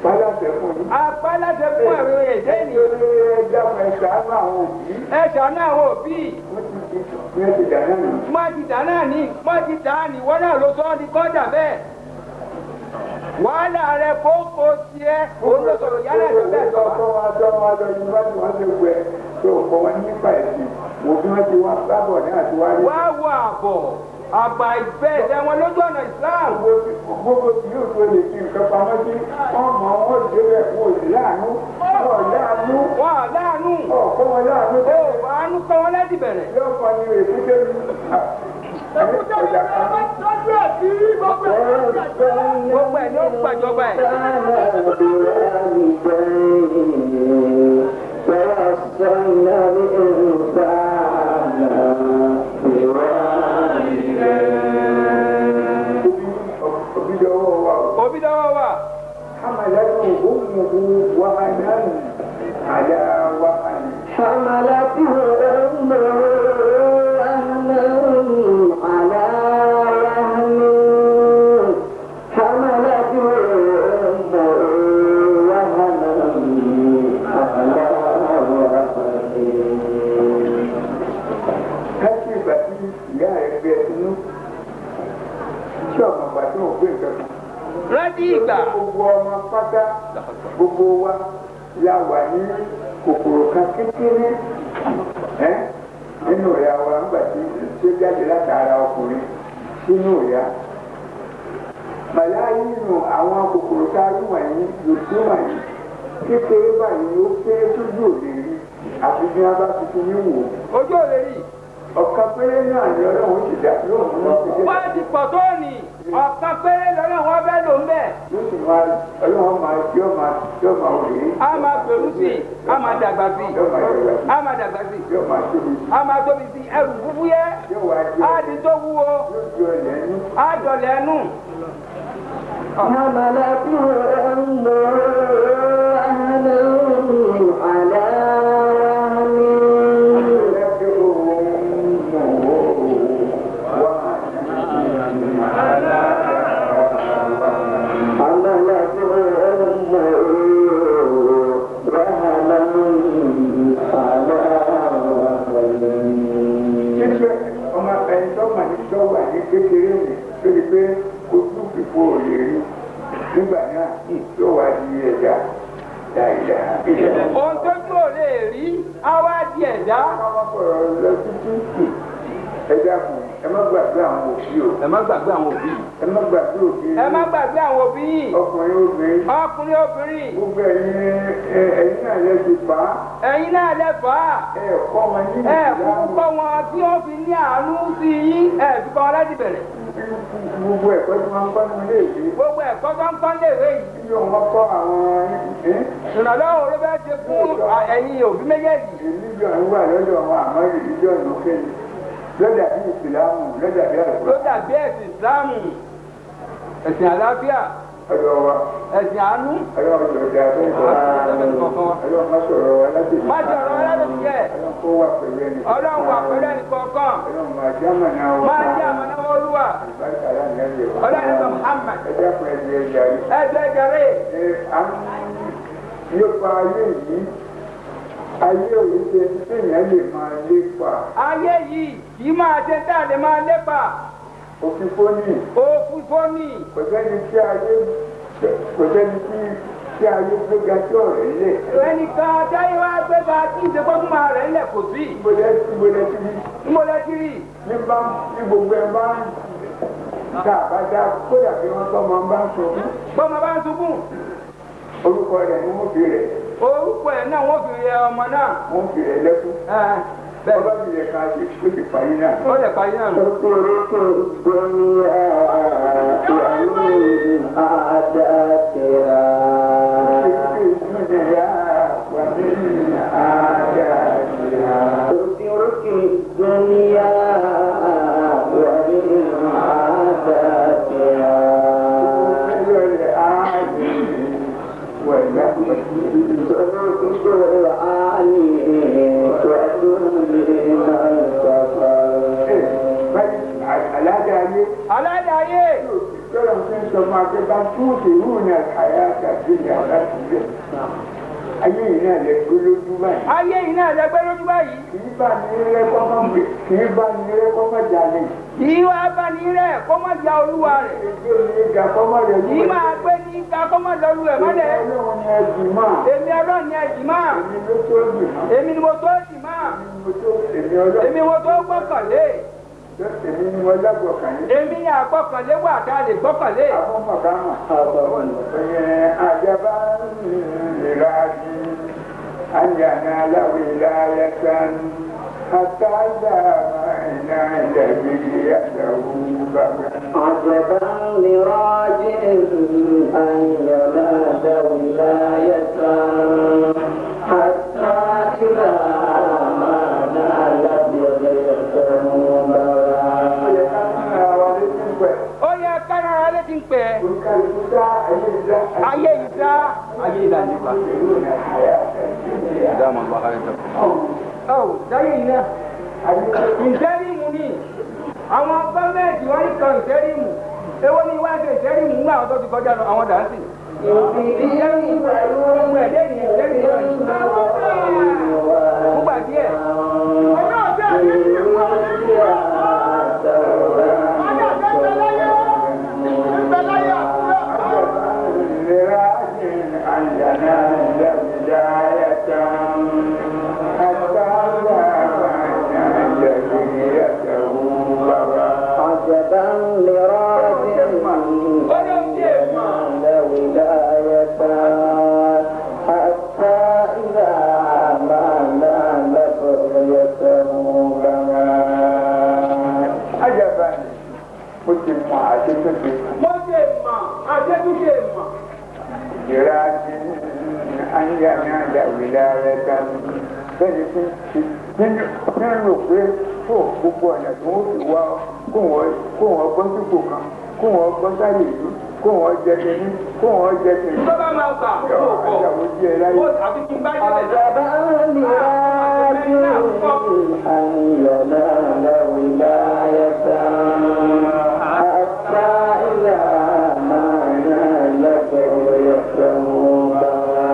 pa láṣẹ fún yín. A pa láṣẹ fún àwọn èdè ènìyàn. Ẹ dákun ẹ ṣàánú àwọn òbí. Ẹ ṣàánú àwọn òbí. Wọ́n ti di bí wọ́n ti dà náà nù. Má ti dà náà ní má ti dà ní wọ́n náà ló sọ ọ́ di kọ́dà bẹ́ẹ̀. Wàhálà rẹ kókó tiẹ̀ òun ló sọ̀rọ̀ yálà ìjọba bẹ́ẹ̀ sọ. Ọkọ wa tọ́ wa lọ yunifásitì wọn ti wẹ̀ tó kọ́ wọn nípa ẹ̀sìn. Wò bí wọ́n ti wá bábọ̀ ní àti wá rí. Wá wo àbọ̀ Àgbà ìfẹ́ ẹ̀jẹ̀ wọn lójú ọ̀nà Islam. Gbogbo tí yóò tó lè fi nǹkan pamọ́ sí ọmọ wọn débẹ̀ wọn ò sí láàánú. Wọn láàánú. Wọn láàánú. Ọ̀kọ́ wọn láàánú. Ó àánú kọ́ wọn láti bẹ̀rẹ̀. Yóò fọ ní èkúté mi. Èkúté mi ni wọ́n tọ́jú ẹ̀ sí gbogbo ẹ̀ Gbogbo ẹ̀ ló gbàjọba ẹ̀. ووصينا الإنسان بوالديه. Òbí dọwọ́ wa o. Òbí dọwọ́ wa. حملته أمه وهنا على وهن. حملته أمه وهنا على وهن. حملته أمه وهنا على وهن. Láti ìgbà tí ìyá rẹ̀ gbé ẹ sínú, ṣé ọmọ ìgbà tí òun gbé nǹkan kan? Rántí ìgbà. Gbogbo ọmọ pátá gbogbo wa la wà ní kòkòrò kan kékeré ẹ́ nínú ìyá wa nígbà tí ó jáde látara ọkùnrin sínú ìyá. Màláyé nù àwọn kòkòrò tá a rí wọ̀nyí yòókù wọ̀nyí kékeré báyìí ó kéré tójú ò lè rí àfi bí wọ́n bá fi fi ní wò. Ojú ò lè rí. Ọ̀kan péré náà ni Ọlọ́run ti dá yóò mú un ṣe. Wọ́n ti pọ̀ tó ní ọ̀kan péré lọ́nà wọn bẹ́ẹ̀ ló ń bẹ̀. Yóò sì máa Ọlọ́run máa yóò máa yóò máa wò ó. A máa gbèrú sí i, a máa dàgbà sí i, Yóò máa dàgbà sí i. a máa dàgbà sí i, Yóò máa tóbi sí i. a máa tóbi sí i, ẹrù fúfú yẹ, Yóò wá jẹ́ á di tó wúwo, yóò jọ ẹlẹ́nu. á dọ̀lẹ̀ ẹnu. حملته أمه وهنا على وهن. حملته أمه وهنا على وهن. Títí ọmọ ẹni tó mà ní tó wà ní kékeré mi tó di pé ojú fìfo ò lè rí nígbà náà yóò wá di ẹ̀dá dáadáa. Ohun tójú ò lè rí, á wá di ẹ̀dá. Ọmọ sọ̀rọ̀ lọ títí ẹ dákun ẹ má gbàgbé àwọn òbí o Ẹ má gbàgbé àwọn òbí. ẹ má gbàgbé òbí Ẹ má gbàgbé àwọn òbí yìí. ọkùnrin obìnrin Ọkùnrin obìnrin, gbogbo ẹ̀yin ẹ̀yin náà lẹ ti fà á ẹ̀yin náà lẹ fà á. ẹ kọ́ wọn ní Ẹ kúkú kọ́ wọn tí wọ́n fi ní àánú sí yín, ẹ fi kọ́ wọn láti bẹ̀rẹ̀. Gbogbo ẹ̀kọ́ tí wọ́n ń kọ́ nínú ilé ìwé Gbogbo ẹ̀kọ́ tó ń kọ́ léèwé yìí. bí wọ́n kọ́ àwọn Ìrànlọ́wọ́ ló fẹ́ ṣe fún ẹ̀yin òbí méjèèjì. religion wà lọ́dọ̀ wọn àmọ́ religion ló kéde lọ́dà bí ìsìlámù lọ́dà bí Ló àlùkò dàbí ẹ̀sìn Ìsìlámù, ẹ̀sìn àlàáfíà, ọ̀dọ̀ wa ẹ̀sìn àánú. ọlọ́run jọ̀ọ́ dá fún ìkọ́ ọlọ́run má sọ̀rọ̀ wa láti Má ṣe ọ̀rọ̀ aládùn jẹ́. ọlọ́run kó wà pẹ̀lú ẹnì Ọlọ́run wà pẹ̀lú ẹnì kọ̀ọ̀kan. ọlọ́run máa jẹ́ àmàna wa Máa jẹ́ àmàna Olúwa. àlùbáríkà láàrin wa Ọlọ́run sọ Muhammad. ẹ dákun ẹ jẹ́ ẹja rí. Ẹjọ́ ẹjọ́rè. Ẹ à ń lépa ayé yìí ayé òye ṣe téèyàn lè máa lépa Ayé yìí kì í máa ṣe tá a lè máa lépa. òfin fóní Òfin fóní. kò sẹ́ni tí ayé kò sẹ́ni tí ayé gbéga tí ọ̀rẹ́ lẹ̀. Ẹnìkan táyé wá gbéga tí ìṣèkọ́tùmọ̀ rẹ̀ ńlẹ̀ kò sí. Ìbọ̀lẹ̀ ti rí Mo lẹ ti rí. ní bá ní gbogbo ẹ bá ń tá a bá dá kódà bí wọ́n tọ́ máa ń bá ń sunkún. Bọ́mọ bá ń sunkún. Orúkọ rẹ̀ ni wọ́n fi rẹ̀ Orúkọ ẹ̀ náà wọ́n fi rẹ ọmọ náà. wọ́n fi rẹ̀ lẹ́kún. Ẹ bẹ́ẹ̀ Bọ́lá fi rẹ̀ kan ṣe ó sì parí náà. ó lè parí náà nù. اترك الدنيا ومن عاداتها. الدنيا ومن عاداتها. اترك الدنيا ومن عاداتها. اترك العالي وكل من سفر. Àlàáda ayé Aláàdá ayé. tọ́lọ̀ fi ń sọ fún akẹ́kọ̀ọ́ tó ti rú ní àyà àti ìyàwó sílẹ̀. Ayé yìí náà lè gbé lójú báyìí. Ayé yìí náà lẹ gbé lójú báyìí. Kì í bá ní rẹ́ kọ́ mọ́ kì í bá ní rẹ́ kọ́ mọ́ jalè. Kì í wá bá ní rẹ̀ kó má ja olúwa rẹ̀. Kì í gbé ní ga kọ́ mọ́ rẹ̀ Kì í máa gbé ní ga kó má lọ́lu ẹ̀ mọ́lẹ̀. Ọlọ́run ni ẹ dì máa. Èmi Ọlọ́run ni ẹ dì máa. Èmi ló tó dì máa. Èmi ni mo tó dì máa. Èmi mo tó èmi Ọlọ́run. Èmi mo tó gbọ́kànlé. Èmi ni wọ́n lágbọ̀kànlé. Èmi ni àgbọ́kànlé wà tá a lè gbọ́kànlé. Àwọn mọ̀kámà. Àjàbá ìrà ní àyànà aláwìlá yẹtàn àtàlà ìnà ìdàgbé àtàwù bàbá. عجبا لراجع أن ينال ولاية حتى إذا ما نال بغيته Ó yẹ ká tún ara wa létí pẹ̀. Ó yẹ kára ara létí ń pẹ́. Oníkálukú dá ayé ìdá. Ayé ìdá. Ayé ìdá nípa. Ìlú ní àyà àtẹ̀jíṣẹ́. Ọ̀ dáyé yìí náà. Ìtẹ́rìmù ni àwọn gọ́ọ̀mẹ̀ntì wọ́n ní kan ìtẹ́rìmù. Èwo ni wá ṣe ìtẹ́rìmù nígbà àwọn tó ti kọjá lọ àwọn dànsì. Ìtẹ́rìmù ohun ẹ̀dẹ́ ni ìtẹ́rìmù náà. Fúgbà díẹ̀. Ọjọ́ ọjọ́ ìdí ní ìwọ ní ìwọ. Ọjọ́ ọjọ́ ìbẹ̀ láyé. Ìbẹ̀ láyé àkúrẹ́. عجبا لراجع ينال ولاية حتى إذا ما نال بغيته بغى Ajaba ni mo ti mọ àṣetúnṣe Mo ṣe mọ̀, àṣetúnṣe mọ̀. ìrà ti ayé ní àdàwìlà rẹ kan bẹ́ẹ̀ni tí tí ń rò pé fún gbogbo ọ̀nà tí wọ́n fi wá kó wọ́n gbọ́ sípò kan kó wọ́n gbọ́ sáyè ìlú kó wọ́n jẹ kínní kó wọ́n jẹ kínní. Tó bá máa gbà kó o kọ̀. Àjàwò díẹ̀ láyé. Ó tàbí kí n bá débẹ̀ náà. عجبا لراجع أن ينال ولاية حتى إذا ما نال بغيته بغى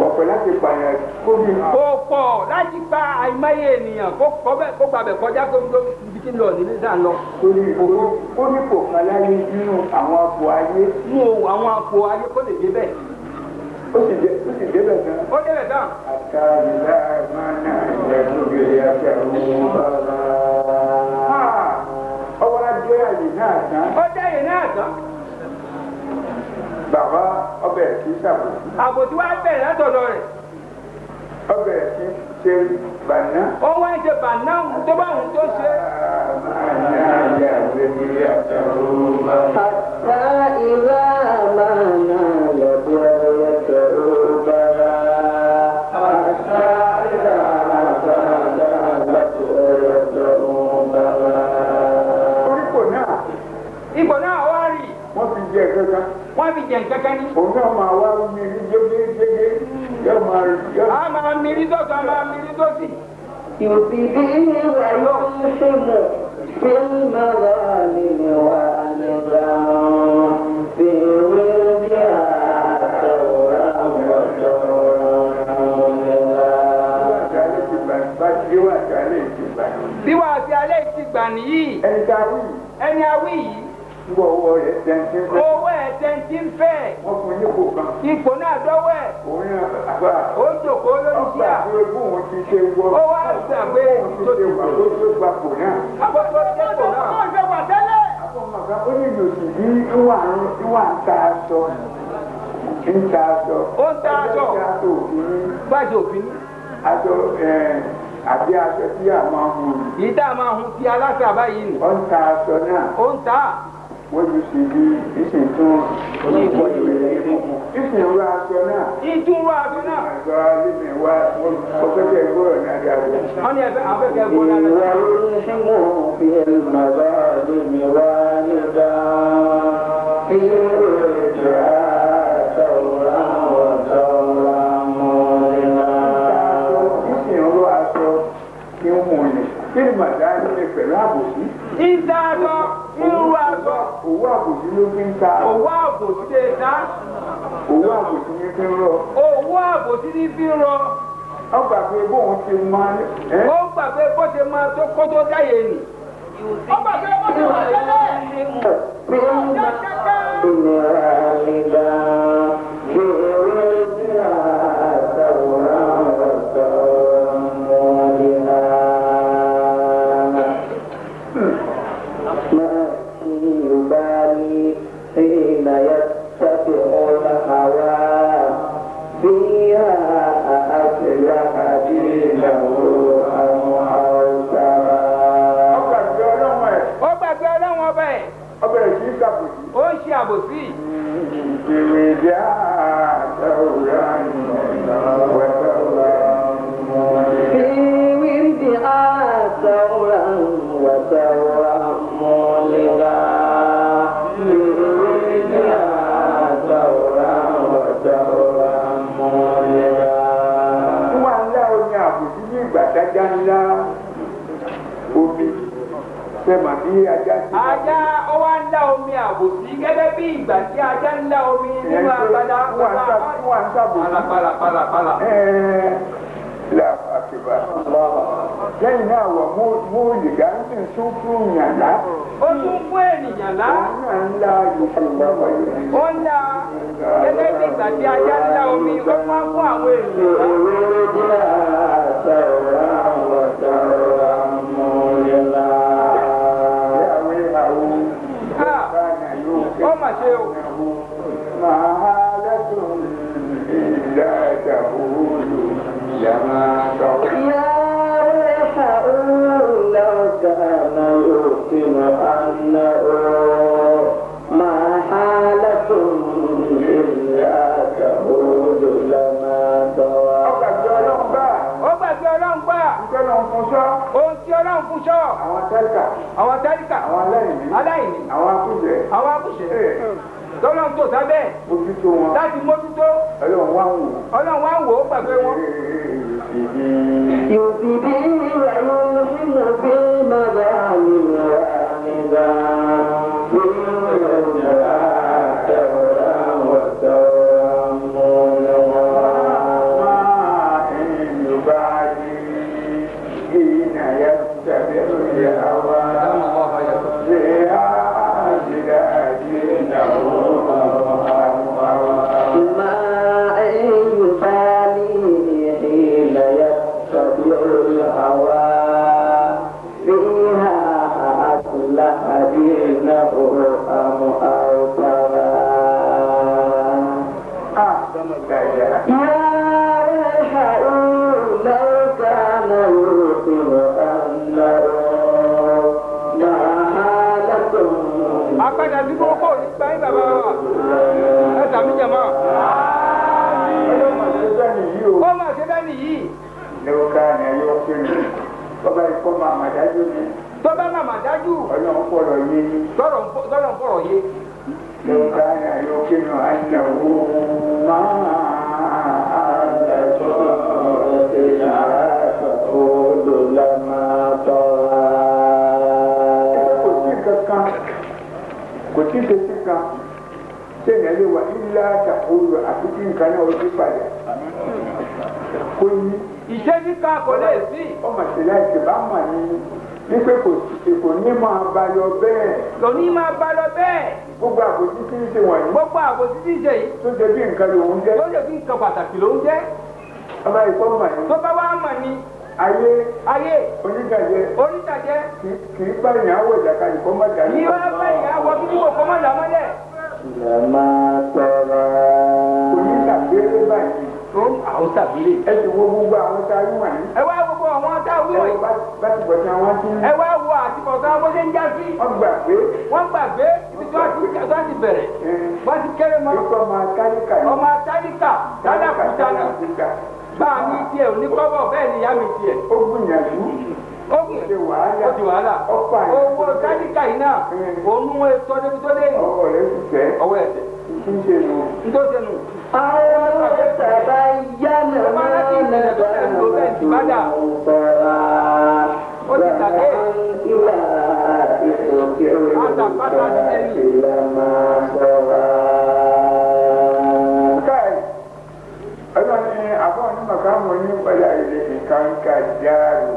Ọ̀pẹ láti pààyàn kó bí Kó pọ̀ láti gba àìmọye ènìyàn kó kọ́ bẹ́ẹ̀ kó gbàbẹ̀ kọjá kó tó ibi tí ń lọ nílé sáà ń lọ. torí ó ní kò kan láyé nínú àwọn àpò ayé Mú àwọn àpò ayé kó lè débẹ̀. ó sì débẹ̀ gan. Ó débẹ̀ tán. Àtàlá máa ìyàgbé àtàwọn bàbá. Ọwọ́ adé àyè náà tán. Ó dé àyè náà tán. Bàbá ọbẹ̀ kì í ṣàbòsí. Àbòsí wá bẹ̀rẹ̀ látọ̀dọ̀ rẹ̀. Ọbẹ̀ kì í ṣe bàná. Ó wá ń ṣe bàná tó bá òun tó ṣe. حتى إذا ما نال بغيته بغى حتى إذا ما نال بغيته بغى Oríkò náà Ipò náà wá rí. wọ́n fi jẹ kankan. Wọ́n fi jẹ nǹkan kan ní. Òun náà máa wá mi rí jégéjégé. Yóò máa rí yóò. A máa mirí sọ́tún, a máa mirí sósì. يبديه ويلحم في المظالم والنظام في وردها ثورا وثورا Wíwà tí alẹ́ ti gbà bá wíwà tí alẹ́ ti gbà. Bí wàá fi alẹ́ ti gbà nìyí. Ẹni tá a wí yìí, Ẹni awí yìí, ń bọ̀ ọwọ́ rẹ̀ tẹ́ntí ń fẹ́. owó ẹ̀ tẹ́ntí ń fẹ́. Wọ́n fún yín kò kan. Ipò náà dọ́wọ́ ẹ̀. Òun náà àgbà. Ó jòkó lórí Ọgbà síà. pé bóun ti ṣe wọ. Ó wá gbàgbé Bóun ti ṣe wà tó tó gbapò náà. Àbọ̀ tó dépò náà. Ó ṣe wà tẹ́lẹ̀. Àfọ̀mọ̀ká ó ní ìlòsì bí ìwà ń ta aṣọ. Ń ta aṣọ. Ó ń ta aṣọ. Ń ta aṣọ òfin ní. Gbàjọ òfin ní. Aṣọ àbí aṣọ tí a máa ń hun. Yìí tá a máa hun ti aláṣà báyìí nì. Ó ń ta aṣọ náà. Ó ń ta. Wọ́n ju sí bí ìsìn tún ìsìn rú aṣọ náà. Ìdúró aṣọ náà. Àgbà alẹ́ wa mo fẹ́ kẹ́ gbọ́rọ̀ náà dáadáa. Wọ́n ní ẹ̀fẹ́ àwọn fẹ́ kẹ́ gbọ́ dáadáa. ويلحم في المظالم والدا في وردها ثورا وثورا مولدا Ìsìn rú aṣọ kí ń hun ni. Kí ni màdá ní pẹ̀lú àbòsí? Ìta aṣọ, irú aṣọ. Òwú àbòsí ló fi ń ta. Òwú àbòsí lè ta. Òwú àbòsí ní fi ń rọ. Òwú àbòsí ní fi ń rọ. Ó gbà pé bóun ti máa ń. Ó gbà pé bó ṣe máa tó kó tó dáyé nì. Ó gbà pé bó ṣe wà tẹ́lẹ̀. ṣàbòsí. Ó ń ṣe àbòsí. Ìrìnjà àtàwùrán wàtàwùrán. في وردها ثورا وثورا مولدا في وردها ثورا وثورا مولدا Wọ́n ńlá omi àbòsí ní ìgbà tájá ńlá omi sẹ́mà bí ajá ti. Ajá ó wá ń lá omi àbòsí gẹ́gẹ́ bí ìgbà tí ajá ń lá omi nínú agbada. Wọ́n ń ṣàbòsí. Pàlàpàlà pàlàpàlà. Ẹ̀ẹ́ àkìbà. Lẹ́yìn náà wọ̀ mú ìgbà ń sì tún fún yàrá. Ó tún fún ènìyàn lá. Òun náà ń lá ìṣúná wọ̀nyí. Ó ń lá gẹ́gẹ́ bí ìgbà tí ajá ń lá omi ó wá fún àwọn ènìyàn lá. وردها ثورا وثورا مولدا Ìyàwó ìhàwó. Ó mà ṣe o. Màá lẹ́tùn ìlà ìdàkúrú yàrá sọ̀rọ̀. يا ريح لو كان يمكن أنه ما حالة إلا تهود لما طوى Ọgbàgbé ọlọ́run bá Ó gbàgbé Ọlọ́run gbà. ìjọ náà fún sọ́. Ohun tí Ọlọ́run fún sọ. Àwọn tẹ́lifà, Àwọn tálíkà. àwọn aláìní, Aláìní. àwọn akúṣẹ̀. Àwọn akúṣẹ̀. Ee, Tọ́lọ́run tó sábẹ́ mójútó wọn. láti mójútó. Ọlọ́run wá ń wò. Ọlọ́run wá ń wò ó gbàgbé wọn. يزدي ويلهم في مظالم وعندا ثورا وثورا مولدا ما يبالي حين يتبع الهوى فيها أصلح دينه أم أوترى يا ريح لو كان يوقن أنه ما حالة Apádà sí kókó nípa yín bàbá wa. Ẹ sàmì jàmá. Ó mà ṣe bẹ́ẹ̀ nìyí. Tó bá màmá dájú. Ọlọ́run fọ̀rọ̀ yé ni. Tọ́rọ̀ ń fọ̀rọ̀ yé. لو كان يمكن أنه ما تقول لما طغى kò sí kankan kò sí ṣe kan téèyàn lè wà ilá àtàkùrù àti kí nǹkan náà ó ti padà kó yí Ìṣesí kan kò lè sí. ọmọ ìṣẹ̀lẹ̀ àìsè bá mà ní wípé kò sí kò ní máa bá lọ bẹ́ẹ̀ Kò ní máa bá lọ bẹ́ẹ̀. gbogbo àbòsí tí ń ṣe wọ̀nyí Gbogbo àbòsí tí ń ṣe yìí. tó ṣe bí nǹkan lòún jẹ́ Tó lè fi nǹkan pàtàkì ló ń jẹ́. ọba ìkọ́ mà ní Tó bá wá mọ̀ ni ayé ayé onígbàjẹ́ onítàjẹ́ kì í bá ìyàwó ìjàkadì kọ́ má dàrí. ní wá bá ìyàwó kí wò kó má là mọ́lẹ̀. لما طغى kò ní ṣàgbére báyìí Tó àwọn sàbílẹ̀. ẹ sì wo gbogbo àwọn tá a rí wọ̀nyí. Ẹ wá wo gbogbo àwọn tá a wí ẹ wo wọ̀nyí. bá ti bọ̀ tí àwọn ti ń Ẹ wá wo àtibọ̀tán bó ṣe ń já sí. wọ́n gbà pé Wọ́n gbàgbé ibi tí wọ́n ti bẹ̀rẹ̀. Wọ́n ti kéré mọ́. ikọ̀ máa tálíkà yìí. Ọmọ tálíkà lálàkúta náà. tálíkà. Bá mi tiẹ̀ ò ní kọ́bọ̀ bẹ́ẹ̀ ni ìyá mi tiẹ̀. Ó gbìyànjú Ó ṣe wàhálà. Ó ti wàhálà. Ọ̀pọ̀ àyè. Owó tálíkà yìí náà òun mú ètò débi tó dé yìí. Ọwọ́ rẹ̀ sì tẹ́ Ọwọ́ ẹ̀sẹ̀. kí n ṣe nù. Nítorí ṣe nù. أو تبين ما لما طغى Káì ọlọ́run ní àbọ̀ ní màkàmù ní padà ilé nǹkan ká jáàrú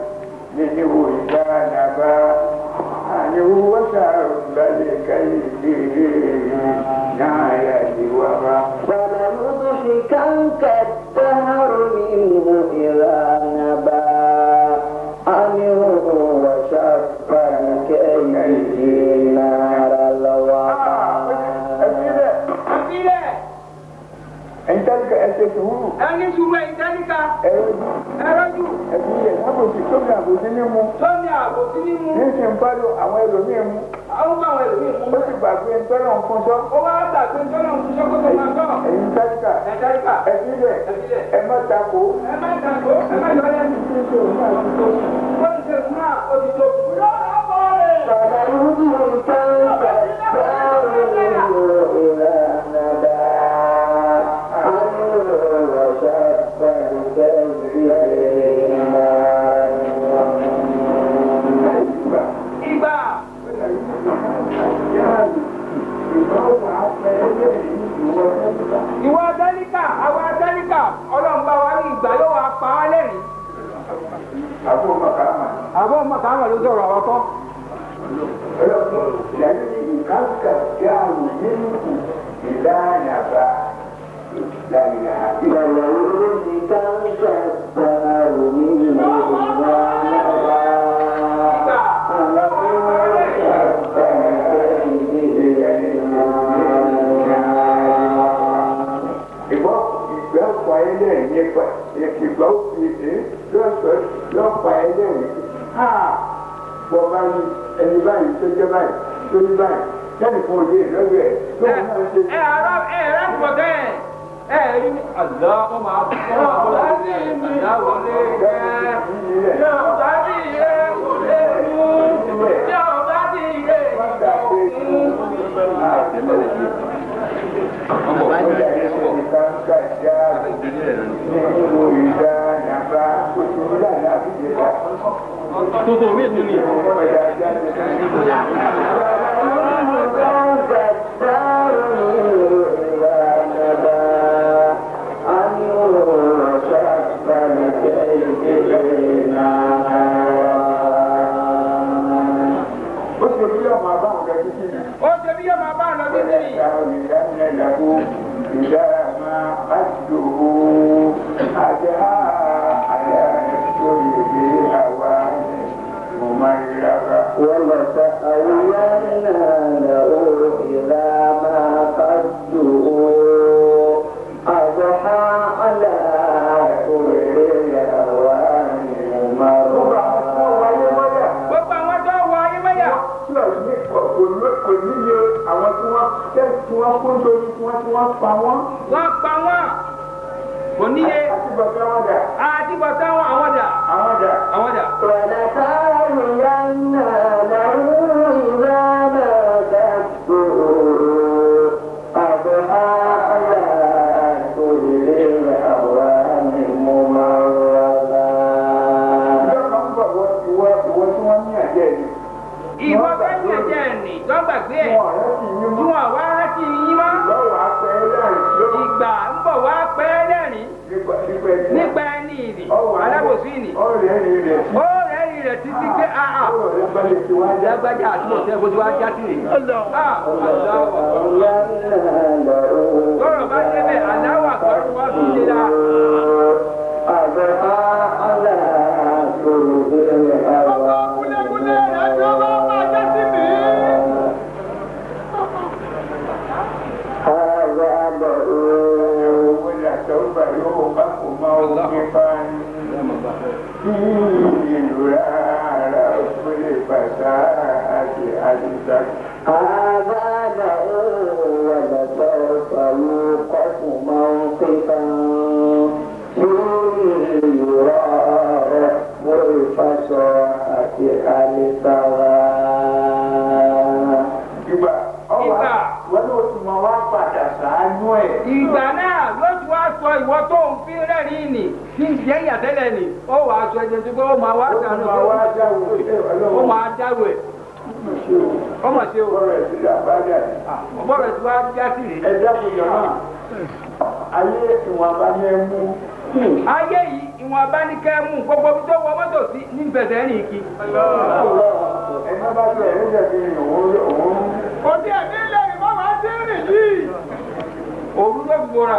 nínú ìgbà nàbà àníwó wọ́sà balẹ̀ káyé náà yà ní wàrà. ولنضحكنك الدهر منه إذا نبا عنه وشق لكيه نار الوغى Ẹbí rẹ̀ Àbílẹ̀ ẹ̀yin tálíkà ẹ ṣe sùúrù ẹni sùúrù ẹ̀yin tálíkà ẹ̀rọ ẹ̀rọ́jù ẹbí rẹ̀ lábòsí tó ní àbòsí ní mu tó ní àbòsí ní mu. ní sì ń bá lò àwọn ẹlòmíín mu. Àwọn bá àwọn ẹlòmíì mú. Ó sì gbàgbé ntọ́nà ń fún sọ. Ó wá gbàgbé ntọ́nà ń fún sọ kó tó máa sọ. Ẹ̀yin tálíkà. Ẹ̀ tálíkà. Ẹ sílẹ̀. Ẹ sílẹ̀. Ẹ má takò. Ẹ má takò. Ẹ má yọ lẹ́nu. Wọ́n ń ṣe fún náà ó ti tó. Ìgbà. Ìwọ tálíkà, àwa tálíkà, Ọlọ́run bá wa ní ìgbà yóò wá pa á lẹ́rìn. Àbúrò màkàmà. Àbọ̀ màkàmà ló sọ̀rọ̀ àwọn kọ́. Lẹ́yìn ìkàkà dáhùn nínú ìlànà bá ìlànà Ìgbọ́ ìgbẹ́ pa ẹlẹ́rìí nípa ìgbà òfin ẹ̀ lọ́sọ̀ lọ́pa ẹlẹ́rìí. Ha! Bọ́ báyìí ẹni báyìí tó jẹ́ báyìí tó ní báyìí lẹ́nu fún òye lọ́wọ́ ẹ̀ tó ń náà ṣe. Ẹ àárọ̀ ẹ rẹ́ pọ̀ tẹ́ ẹ rí àlọ́ ó máa bọ̀ ọ́ láti ìyá wọlé jẹ́. Yóò bá ti yẹ kó lè mú. Yóò bá ti yẹ ìgbà òkun. Tuntun mi tún ni. Ó ṣe bí ọmọ abáwọn rẹ títí ni. Ó ṣe bí yóò máa bá lọ títí. Gbogbo àwọn tó wọ ayé mẹ́yà. Kò níye àwọn tí wọ́n tẹ́ tí wọ́n kún sórí tí wọ́n tí wọ́n pa wọ́n. Wọ́n pa wọ́n. Kò níye. Àti bàbá wọn dà. Àti bàtà wọn àwọn dà. Àwọn dà. Àwọn dà. Ìjọ kan ń bọ̀ wọ ìwọ ìwọ tí wọ́n ní àjẹ́ ni. Ìwọ bá ní ẹ̀jẹ̀ nì tó gbàgbé ẹ̀. Wọn ọ̀rẹ́ sì yín Tí mọ́. wọ́n wá rántí yín mọ́. Lọ́wọ́ apẹ́ lẹ́rìn ló Ìgbà ń bọ̀ wá pẹ́ lẹ́rìn nípa nípa ẹni. nípa ẹni ìrì alábòsí ìnì. Ọ̀rẹ́ rìn rẹ̀ sí. Ó rẹ́rìn rẹ̀ títí pé àà Ọ̀rẹ́ balẹ̀ tí wọ́n á já. lágbájá àti mọ̀tẹ́ bó ti wá já sí rè. Ah, Allahu Akbar. Lọ́rọ̀ bá débẹ̀ aláwọ̀ àgbọ̀rù wọn fi ṣe la. Ọkọ̀ kúlẹ̀kúlẹ̀ rẹ̀ tí ó bá máa jẹ́ sí mi. Owó ni àtọ́gbà yóò bá kò máa ń nípa ìlú rárá òfin bàtà àti àdìsá. Ìgbà ọwà Ìgbà. wọn ló tún máa wá padà sàánú ẹ̀. Ìgbà náà ló ti wá sọ ìwọ tó ń fi rẹ́rìn nì tí ń jẹ́ ìyàtẹ́lẹ̀ nì. Ó wàá sọ ẹjẹ tó gbọ́ ó máa wá Ó sànù tún máa wá dáwọ́ ẹ̀ ó ọlọ́run máa dáwọ̀ ẹ̀. ṣe o. Ó mà ṣe o. Ọ̀rọ̀ ẹ̀ ti dà bá dà ní. Ọ̀bọ̀rọ̀ ti wá já sí rè. Ẹ dákun jọ̀mọ́. Ayé ìwọ̀nba ni ẹ mú. Ayé yìí ìwọ̀n abánikẹ́ mú gbogbo ibi tó wọ mọ́tò sí ní bẹ̀sẹ̀ rìn kí. Ẹni bá tẹ̀ ẹ́ lẹ́sẹ̀ fi rìn òun òun. Kò tí ẹ̀ ní ilé ìmọ̀ máa ti rìn yìí. Òru ló fi bora.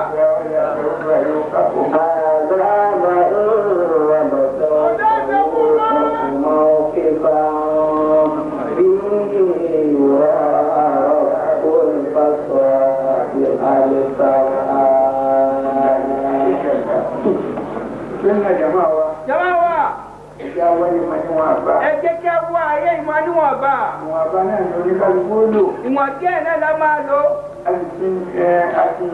Sínú jàmáà wa. Jàmáà wa. Ẹ̀jẹ̀ awáyé máa níwọ̀n àbá. Ẹ jẹ́ kí a wá ayé ìmọ̀ níwọ̀n bá. Ìwọ̀n àbá náà ni oníkálukú ó lò. Ìwọ̀n díẹ̀ náà la máa lò. A sì ti ẹ àti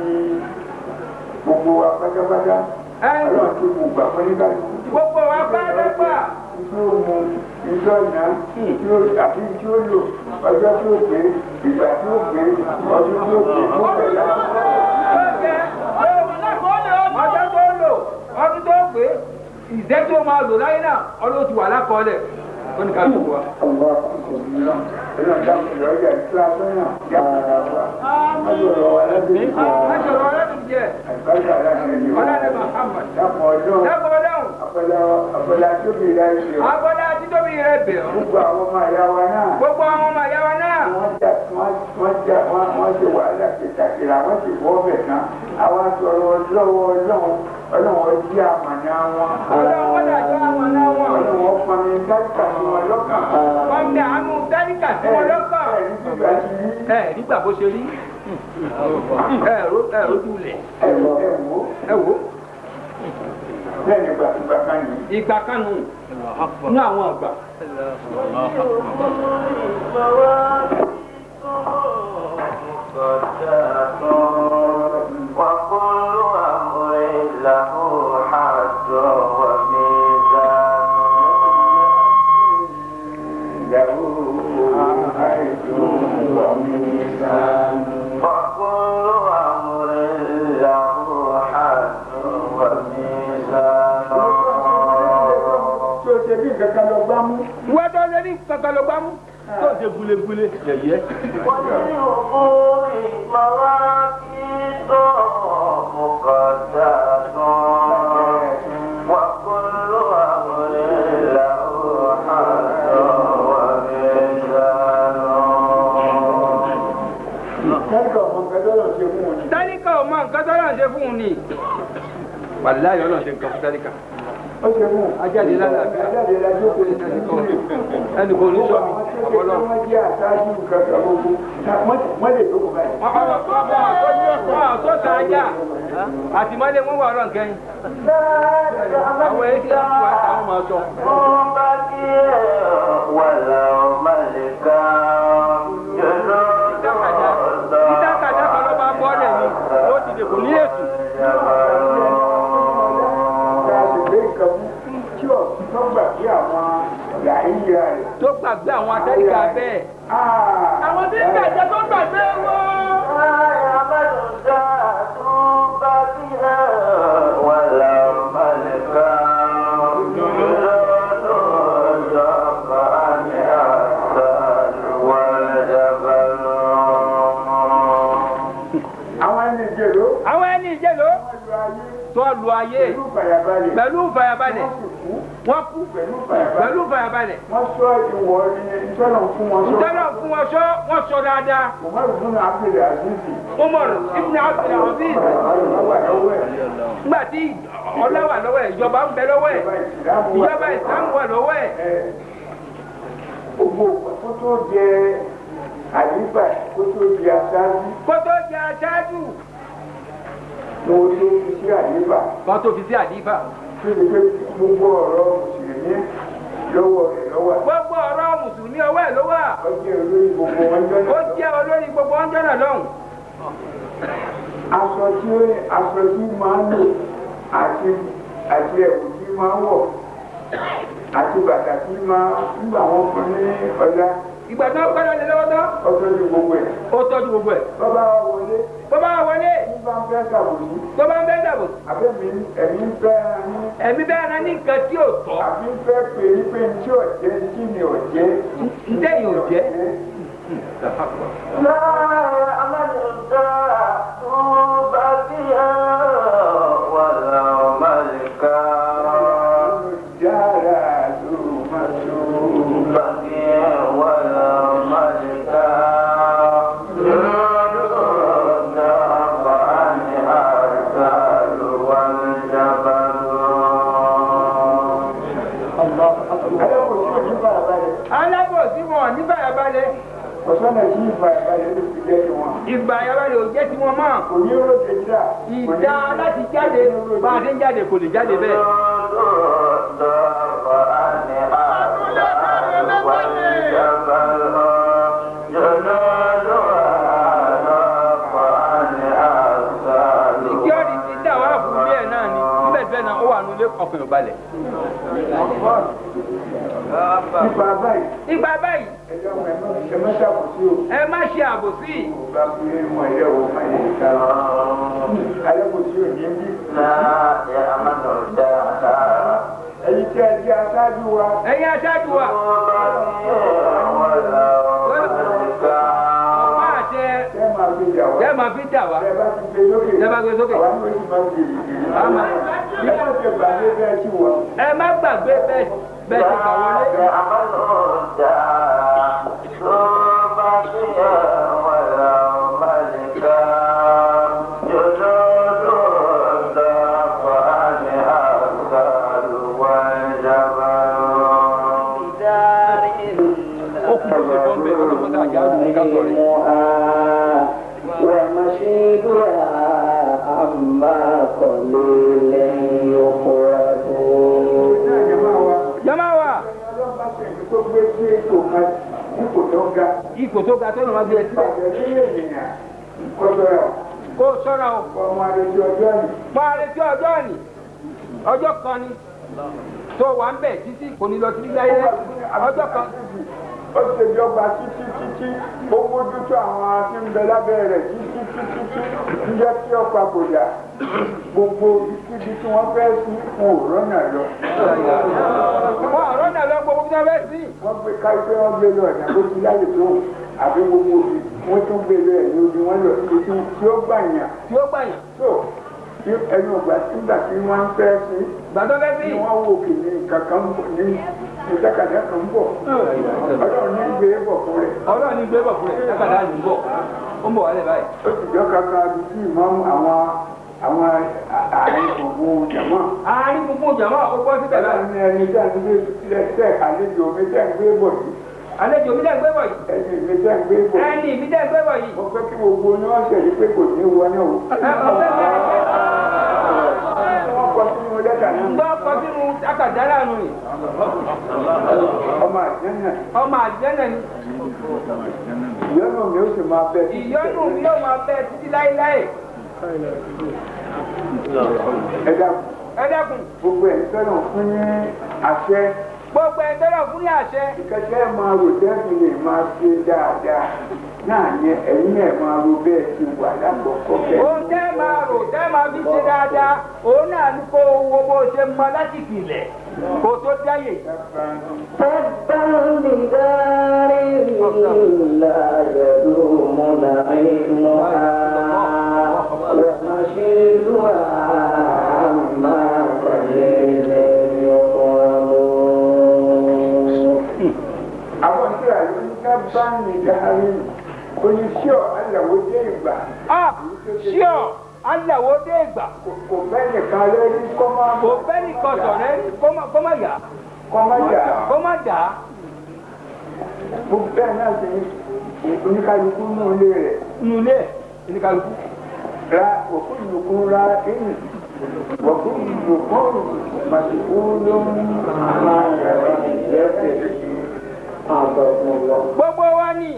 gbogbo wa pátápátá. Ọlọ́run ti mú gbà fún oníkálukú. Gbogbo wa pátápátá. Tí ó mu, ìjọ ìná, àti tí ó lò, ọjọ́ tí ó pé, ìgbà tí ó pé, ọdún tí ó pé, ó pẹ̀ láti. Ọjọ́ tó lò, ọdún tó pé, ìṣẹ́ tó máa lò láyé náà, ọdún ti wà lákọọ́lẹ̀. Ó ní ká ló wà. Ọlọ́run dákun ìrọ̀jà ìtura sọ́nà yàtọ̀ wá. Májọ̀rọ̀ wa lábẹ́ ìjọ. Májọ̀rọ̀ wa lábẹ́ ìjẹ. Àlùbáríkà láti ẹni wa. Ọlọ́run Muhammad. Dákun ọlọ́run. Dákun ọlọ́run. Àfọlá tóbi rẹ̀ ṣe. Àfọlá títóbi rẹ̀ bẹ̀ ọ́. Gbogbo àwọn ọmọ ìyá wa náà. Gbogbo àwọn ọmọ ìyá wa náà. Wọ́n ṣe wàhálà kìtàkìrà, wọ́n sì wọ́ ọbẹ̀ tán. Àwọn sọ̀rọ̀ lọ́wọ́ ọlọ́run, ọlọ́run jí àmàna wọn. Ọlọ́run wọ́n dàjọ́ àmàna wọn. Ọlọ́run pọnmi dálíkà sí wọn lọ́kàn. Pọnmi àánú dálíkà sí wọn lọ́kàn. Ẹ nígbà bó ṣe rí. Ẹ rojú lẹ̀. Ẹ wò. Ẹ wò. Bẹ́ẹ̀ ni ìgbà kan yìí. Ìgbà kan nù. Ní àwọn àgbà. وكل أمر له حد وميزان له حد وميزان وكل أمر له حد وميزان Tó ṣe bí kankan lọ gbá mú. Wọ́n tó ṣe bí kankan lọ gbá mú. Tó ṣe gúlégúlé yẹ̀yẹ́. وللأمور مواقيت مقدسة وكل أمر له حد وميزان. Tálíkà ọmọ nǹkan tó lọ ṣe fún un ni. Tálíkà ọmọ nǹkan tó lọ ṣe fún un ni. Wàláyé Ọlọ́run ṣe nǹkan fún tálíkà. Ó ṣe fún un. Ajáde lálàáfíà. Ajáde lájókòó Ẹnì kò ní sọ mi. Ọlọ́run wọ́n jẹ́ àṣáájú kankan gbogbo. Wọ́n lè jókòó báyìí. Wọ́n tó ajá. Àtìmọ́lé wọn wà ọlọ́run kẹ́yìn. Àwọn èyí tí wọ́n wá táwọn máa sọ. Ìdákàdá kan ló bá bọ́ọ̀lẹ̀ ni, ó ti dè kò ní ètù. Tó gbàgbé àwọn atẹ́ríkà bẹ́ẹ̀. Àwọn tí ń gbàgbé tó gbàgbé wọn. Àwọn ẹni ìjẹ́ló. Àwọn ẹni ìjẹ́ló. Tó lu ayé. Pẹ̀lú ìfàyàbalẹ̀. Pẹ̀lú ìfàyàbalẹ̀. Wọ́n kú. Pẹ̀lú ìfàyàbalẹ̀. Pẹ̀lú ìfàyàbalẹ̀. Wọ́n sọ ìwọ ìtọ́nà fún wọn sọ. Ìtọ́nà fún wọn sọ, wọ́n sọ dáadáa. Umar ibn Abdul Aziz. Umar ibn Abdul Aziz. Nígbà tí ọlá wà lọ́wọ́ ẹ̀, ìjọba ń bẹ lọ́wọ́ ẹ̀. Ìjọba ìsìlámù wà lọ́wọ́ ẹ̀. Gbogbo kó tó jẹ àyíbá kó tó di aṣáájú. Kó tó jẹ aṣáájú. Mo tó fi sí àyíbá. Kó tó fi sí àyíbá. Kí ni pé gbogbo ọ̀rọ̀ mùsùlùmí lọ́wọ́ rẹ̀ lọ́wọ́. Gbogbo ọ̀rọ̀ mùsùlùmí ọwọ́ ẹ̀ ló wà. Ó jẹ́ olórí gbogbo wọn jọ́nà. Ó jẹ́ olórí gbogbo wọn jọ́nà lọ́hùn. Aṣọ tí máa ń lò àti ẹ̀wù tí máa ń wọ̀ àti bàtà tí máa ń gbà wọ́n fún ní ọlá. Ìgbà tó ń gbọ́dọ̀ lé lọ́wọ́ tán. Ó tọ́jú gbogbo ẹ̀. Ó tọ́jú gbogbo ẹ̀. Bọ́bá wa wọlé. Bọ́bá wa wọlé. Bí bá ń fẹ́ ṣàbòsí. Tó bá ń fẹ́ ṣàbòsí. Àbẹ́mi ẹ̀mí ń fẹ́ ní. Ẹ̀mí bẹ́ẹ̀ rán ní nǹkan tí ò tọ́. Àbí ń fẹ́ pè é pé ní tí ò jẹ́ tí mi ò jẹ́. Ntẹ́yìn ò jẹ́. Yàrá ló máa tó. Alábòsí wọn ní fàyàbalẹ̀. Ọ̀sánà sí ìfàyàbalẹ̀ ló fi jẹ́ tiwọn. Ìfàyàbalẹ̀ ò jẹ́ tiwọn mọ́. Kò ní ròde jíra. Ìdá láti jáde bá a ṣe ń jáde kò lè jáde bẹ́ẹ̀. Security dà wá fún bí ẹ̀ náà ni níbẹ̀ náà ó wà nílé ọkùnrin ò balẹ̀. Nípa báyìí. Nípa báyìí. Ẹ má ṣàbòsí o. Ẹ má ṣe àbòsí. Bá fi mọ ilé wo máa yẹ ká. Alábòsí ò ní bí. Ẹ̀yin tí ẹ jẹ́ aṣáájú wa. Ẹ̀yin aṣáájú wa. Ọ̀pá àṣẹ. Tẹ́ máa fi dà wá. Tẹ́ máa fi dà wá. Tẹ́ bá ti gbé sókè. Tẹ́ bá gbé sókè. Àwa ní oṣù máa ń gbèrè gbèrè. Ẹ má ṣe gbàgbé bẹ́ẹ̀ tí wọ́n. Ẹ má gbàgbé bẹ́ẹ̀ bẹ́ẹ̀ ti kà wọlé. Ó kú bó ṣe bọ́ ń bẹ̀ ọlọ́mọdé àjálù ní ká sọ̀rọ̀. ومشيدها عما قليل يخرج. Jama wa. Tó gbé sí ipò kan ipò tó ga. Ipò tó ga tó lọ́ máa gbé ẹ síbẹ̀. Pàṣẹ ní ènìyàn kó sọ̀rọ̀. Kó sọ́ra o. Ọmọ àrètí ọjọ́ ni. Mọ àrètí ọjọ́ ni. Ọjọ́ kan ni. Tó wà ń bẹ̀ títí kò ní lọ títí láyé. Ọjọ́ kan. Ó ṣe bí ọba títí títí ó mójútó àwọn tí ń bẹ lábẹ́ rẹ̀ títí títí tí ń jẹ́ kí ó papòdà gbogbo ibikíbi tí wọ́n fẹ́ sí wọn ò rọ́nà lọ. Wọ́n ò rọ́nà lọ gbogbo bí wọ́n fẹ́ sí. Wọ́n gbé káyọ̀ wọ́n gbé lọ ọ̀nà bó ti láyè tó àbí gbogbo òbí wọ́n tún gbé lọ ẹ̀yìn odi wọ́n lọ síbi tí ó gbà yàn. Tí ó gbà yàn. tó ẹnu ọgbà nígbà tí wọ́n fẹ́ sí. Gbàdọ́ fẹ́ sí. Ni wọ́n wò kìíní kankan ní ìtàkàdá kan bọ̀. Ọlọ́run ní gbé bọ̀ fún rẹ̀. Ọlọ́run ní gbé bọ̀ fún rẹ̀. Ìtàkàdá ní bọ̀. Ó ń bọ̀ wálé báyìí. Ó sì jọ kankan bí tí ìmọ̀ àwọn àwọn àárín gbùngbùn jàmọ́. Àárín gbùngbùn jàmọ́ ó bọ́ síbẹ̀ báyìí. Ọlọ́run ní ẹni tí a ń gbé tẹ́ àlejò mi tẹ́ ń gbé bọ̀ yìí. Àlejò mi tẹ́ ń gbé bọ̀ yìí. Ẹni mi tẹ́ ń gbé bọ̀ yìí. Ẹni mi tẹ́ ń gbé bọ̀ yìí. Mo fẹ́ kí gbogbo ní wọ́n ṣẹ̀rí pé kò ní wọ náà o. Wọ́n kọ sínú lẹ́tà náà. Ń gbọ́ kọ sínú tákàdá lánàá yìí. Ọmọ àjẹ́nà. Ọmọ àjẹ́nà ni. Ìyọ́nù mi ó sì máa bẹ títí. Ìyọ́nù mi yóò máa bẹ títí láéláé. Ẹ dákun. Ẹ dákun. Gbogbo ẹ̀ sọ́nà fún ní àṣẹ. Gbogbo ẹ̀ sọ́nà fún ní àṣẹ. Ìkẹsẹ̀ máa rò dẹ́kun lè máa ṣe dáadáa. Náà ni ẹ̀yin náà máa ro bẹ́ẹ̀ ti wà lákòókò bẹ́ẹ̀. Òun tẹ́ máa rò tẹ́ máa fi ṣe dáadáa, òun náà ní kó wo bó ṣe mọ láti ìpìlẹ̀ kó tó dáyè. تبا لدار لا يدوم نعيمها ومشيدها عما قليل يطعمون. Àwọn tí a ló ń ká bá ní dáhàrí oníṣẹ́ aláwo dé ìgbà. Ṣíọ̀ aláwo dé ìgbà. Kò bẹ́ẹ̀ nìkan lẹ́rí kọ́ máa. Kò bẹ́ẹ̀ nìkan sọ̀rọ̀ rí kó má yà. Kọ́ má yà. Kó má dà. Gbogbo bẹ́ẹ̀ náà sì ni oníkálukú nù ilé rẹ̀. Nù ilé ẹ̀ oníkálukú. Ra òkú ìlùkù ra ẹ̀yìn. Òkú ìlùkù màsìkú ló ń máa rẹ̀ lẹ́sẹ̀. Gbogbo wa ni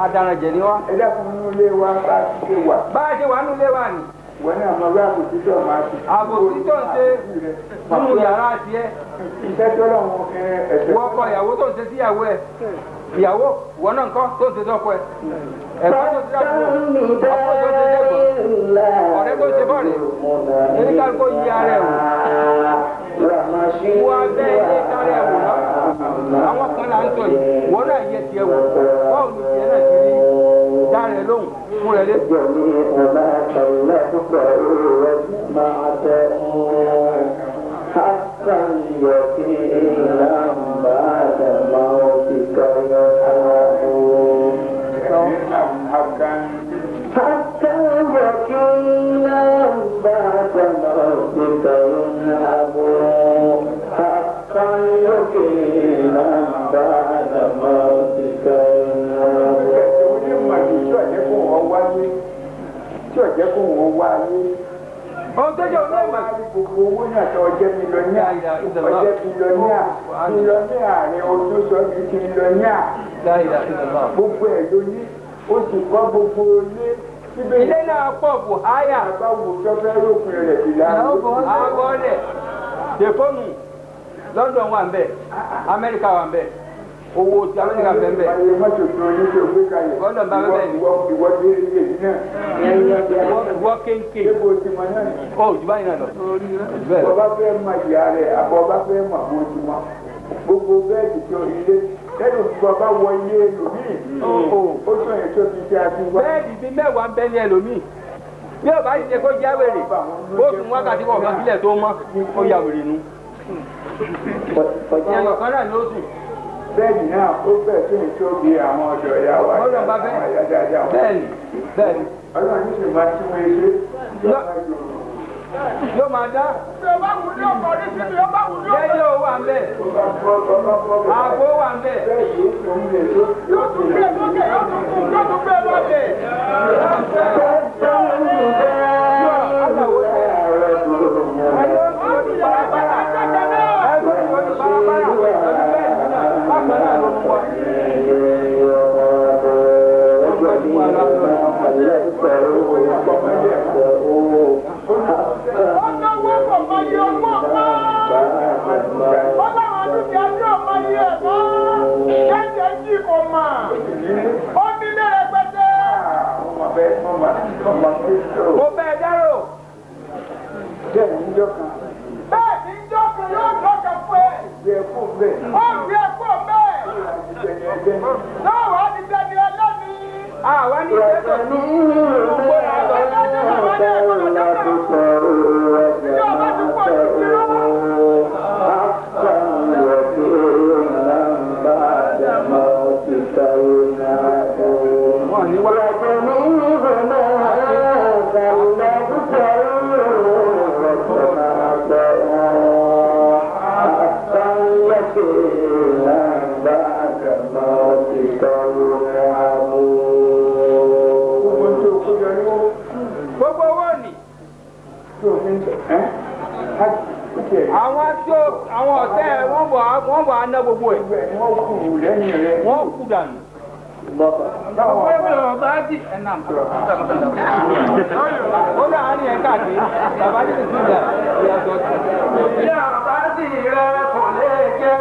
adarajẹ ni wa. Ẹ dákun nínú ilé wa bá a ti ṣe wà. Bá a ṣe wà nínú ilé wa ni. Wọ́n ní àmọ́ bí àbòsí tó máa ṣe. Àbòsí tó ń ṣe nínú yàrá tiẹ̀. Iṣẹ́ tó lọ́wọ́ ẹ̀sẹ̀. Wọ́n kọ ìyàwó tó ń ṣe síyàwó ẹ̀. Ìyàwó wọ́n náà ńkọ́ tó ń ṣe sọ́kọ ẹ̀. Ẹ̀gbọ́n tó ṣe àbúrò àbúrò tó ṣe sẹ́gbọ̀n. Ọ̀rẹ́ tó ṣe bọ́ọ̀rẹ́. Oníkálukú yí ara ẹ̀ wò. Wọ́n abẹ́ ilé kárí ẹ̀ wò náà. Àwọn kan là ń sọ yìí, wọ́n náà yẹ tiẹ̀ wò. Báwo ni tiẹ̀ náà ti rí? Dá rẹ̀ lóhùn fún rẹ̀ lé. حقا يقينا بعد موتك يوم حتى يقينا بعد موتك ينهب حقا يقينا بعد موتك ينهب Tí ọ̀jẹ́ kó wọ́n wáyé, Ohun tó jẹ́ òun náà mọ̀. Gbogbo owó náà tó ọjẹ́ mílíọ̀nìà ọjẹ́ bílíọ̀nìà bílíọ̀nìà rẹ̀ ojú sọ ní bílíọ̀nìà. Gbogbo ẹ̀ ló ní ó sì kọ́ gbogbo ilé. Ilé náà pọ̀ bù háyà. Bàbá wò sọ́fẹ́ rògbìn rẹ̀ bìlà. Àgọ́lẹ̀ tẹ̀fóònù London wà ń bẹ̀, Amẹ́ríkà wà ń bẹ̀, owó ti Amẹ́ríkà bẹ̀ ń bẹ̀. Ayé mọ́tò tó ní tó gbé kalẹ̀. London bá bẹ́ẹ̀ ni. Ìwọ bí ilé yìí náà. Ìwọ kéńké. Débò ti mọ náà. Ó jù báyìí náà lọ. Bọ́bá fẹ́ mọ ìyá rẹ̀ àbọ̀ bá fẹ́ mọ bó ti mọ. Gbogbo bẹ́ẹ̀dì tó ilé lẹ́nu bàbá wọ ilé ẹlòmíì. Ó tún ẹ̀ tó fi ṣe àfihàn. Bẹ́ẹ̀dì bíi mẹ́wàá ń bẹ ní ẹlòmíì. Bí ó bá ṣe kó já wèrè, ó sùn wákàtí kọ̀ọ̀kan sílẹ̀ tó mọ́, ó ya wèrè nu. Ìyẹn kọ̀ọ̀kan náà ni ó sùn. Bẹ́ẹ̀ni náà ó bẹ̀ tó ń tó bí àwọn ọ̀dọ́ ìyá wa. Ọlọ́run bá fẹ́. Bẹ́ẹ̀ni bẹ́ẹ̀ni. Ọlọ́run ní sì máa tún wọn ṣe. Yóò máa dá. Ọba wù ní ọkọ̀ ní síbi, ọba wù ní ọkọ̀. Rédíò wà ń bẹ̀. Àgbo wà ń bẹ̀. Yóò tún gbé lókè, yóò tún kú, yóò tún gbé lókè. Mo bẹ́ẹ̀ dárò. Bẹ́ẹ̀ ni njọ́ kan. Bẹ́ẹ̀ ni njọ́ kan yóò dọ́kàn fún ẹ. Gbé ẹkú bẹ́ẹ̀. Ó gbé ẹkú bẹ́ẹ̀. Náà wàá di dẹni ẹlẹ́ni. Àwa ní ìṣẹ́tò ní gbogbo àgbà. Ìjọba ti pọ̀ jù sí lọ́wọ́. Wọ́n ní wá. Gbogbo owó ni. Àwọn tí àwọn ọ̀tẹ́ wọ́n bọ̀ á ná gbogbo ẹ̀. Wọ́n kù lẹ́yìn rẹ̀. Wọ́n kú dànù. Ó dà á ní ẹ̀ káàkiri, bàbá ní ìsúndà ìyàtọ̀. Bí ọ̀rọ̀ bá sì rẹ̀ kò lè jẹ́,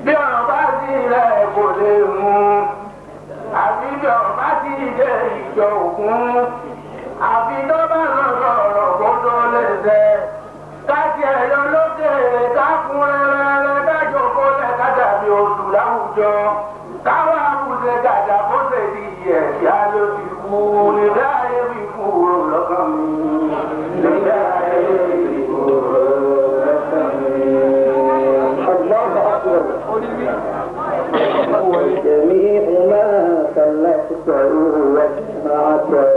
bí ọ̀rọ̀ bá sì rẹ̀ kò lè mú, àfi bí ọ̀rọ̀ bá sì jẹ́ ìjọ òkun, àfi tó bá lọ sọ̀rọ̀ kó tó lè jẹ́. Káàkiri ẹ̀yọ lókè ká fún rẹ́rẹ́rẹ́ kájọ kọ́lẹ̀ ká dàbí oṣù láwùjọ. Káwá àbùsẹ̀ gàdá kó ṣe di ẹ̀yà ló ti kú nígbà ayé fi kúrò lọ́kàn mi. Nígbà ayé fi kúrò lọ́kàn mi. جميع ما خلقته وجمعته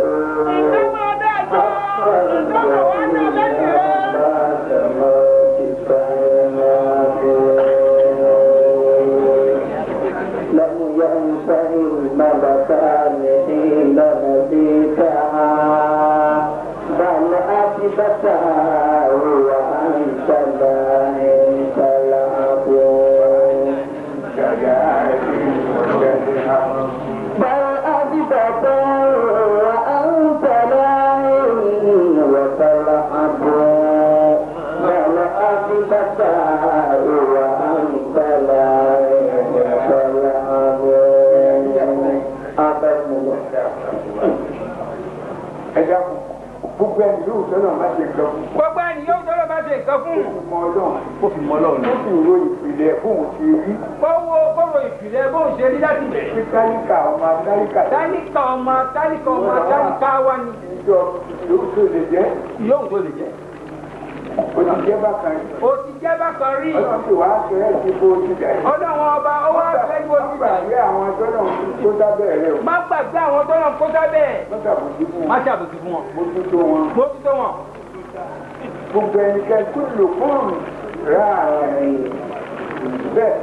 لم ينفع الملكان حين نسيتها بل أثبتها وأنت لا تلعب بل أثبتها وأنت لا وتلعب بل أثبتها وأنت لا تلعب. Ẹ dákun, gbogbo ẹni yóò tọ́lọ̀ má ṣe nǹkan fún. Gbogbo ẹni yóò tọ́lọ̀ má ṣe nǹkan fún. Ó fi mọ Ọlọ́run. Ó fi mọ Ọlọ́run. Ó sì ro ìpìlẹ̀ bóun ti rí. Kówó kóró ìpìlẹ̀ bóun ṣe rí láti bẹ̀rẹ̀. Ṣé tálíkà ọmọ tálíkà. Tálíkà ọmọ tálíkà ọmọ tálíkà wa ni. Ìjọ yóò tó lè jẹ́. Yóò tó lè jẹ́. O ti jẹ́ bákan rí. O ti jẹ́ bákan rí. Ọlọ́run sì wá sọ ẹ́ ti bó ti dà yìí. Ọlọ́run ọba ó wá fẹ́ bó ti dà yìí. Má gbàgbé àwọn tọ́lọ̀ kó sábẹ́ rẹ o. Má gbàgbé àwọn tọ́lọ̀ kó sábẹ́. Má ṣàbòsí fún wọn. Má ṣàbòsí fún wọn. Mójútó wọn. Mójútó wọn. Gbogbo ẹnikẹ́ni kó lò fóònù rà bẹ́ẹ̀.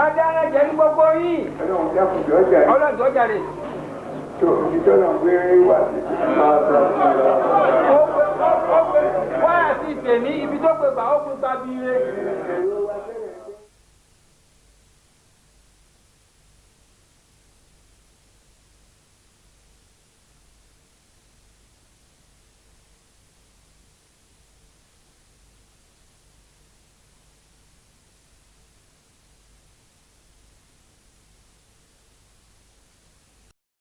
Adára jẹ́ ní gbogbo yìí. Ọlọ́run dákun jọ̀ọ́ jàre. Ọlọ́run jọ̀ọ́ jàre. Tó ìjọba ń gbé wà sí. Ó gbé wáyà sí ìtẹ̀mí ibi tó gbé gbà ó gbé gbà bí ire. Èrò wa tẹ́lẹ̀.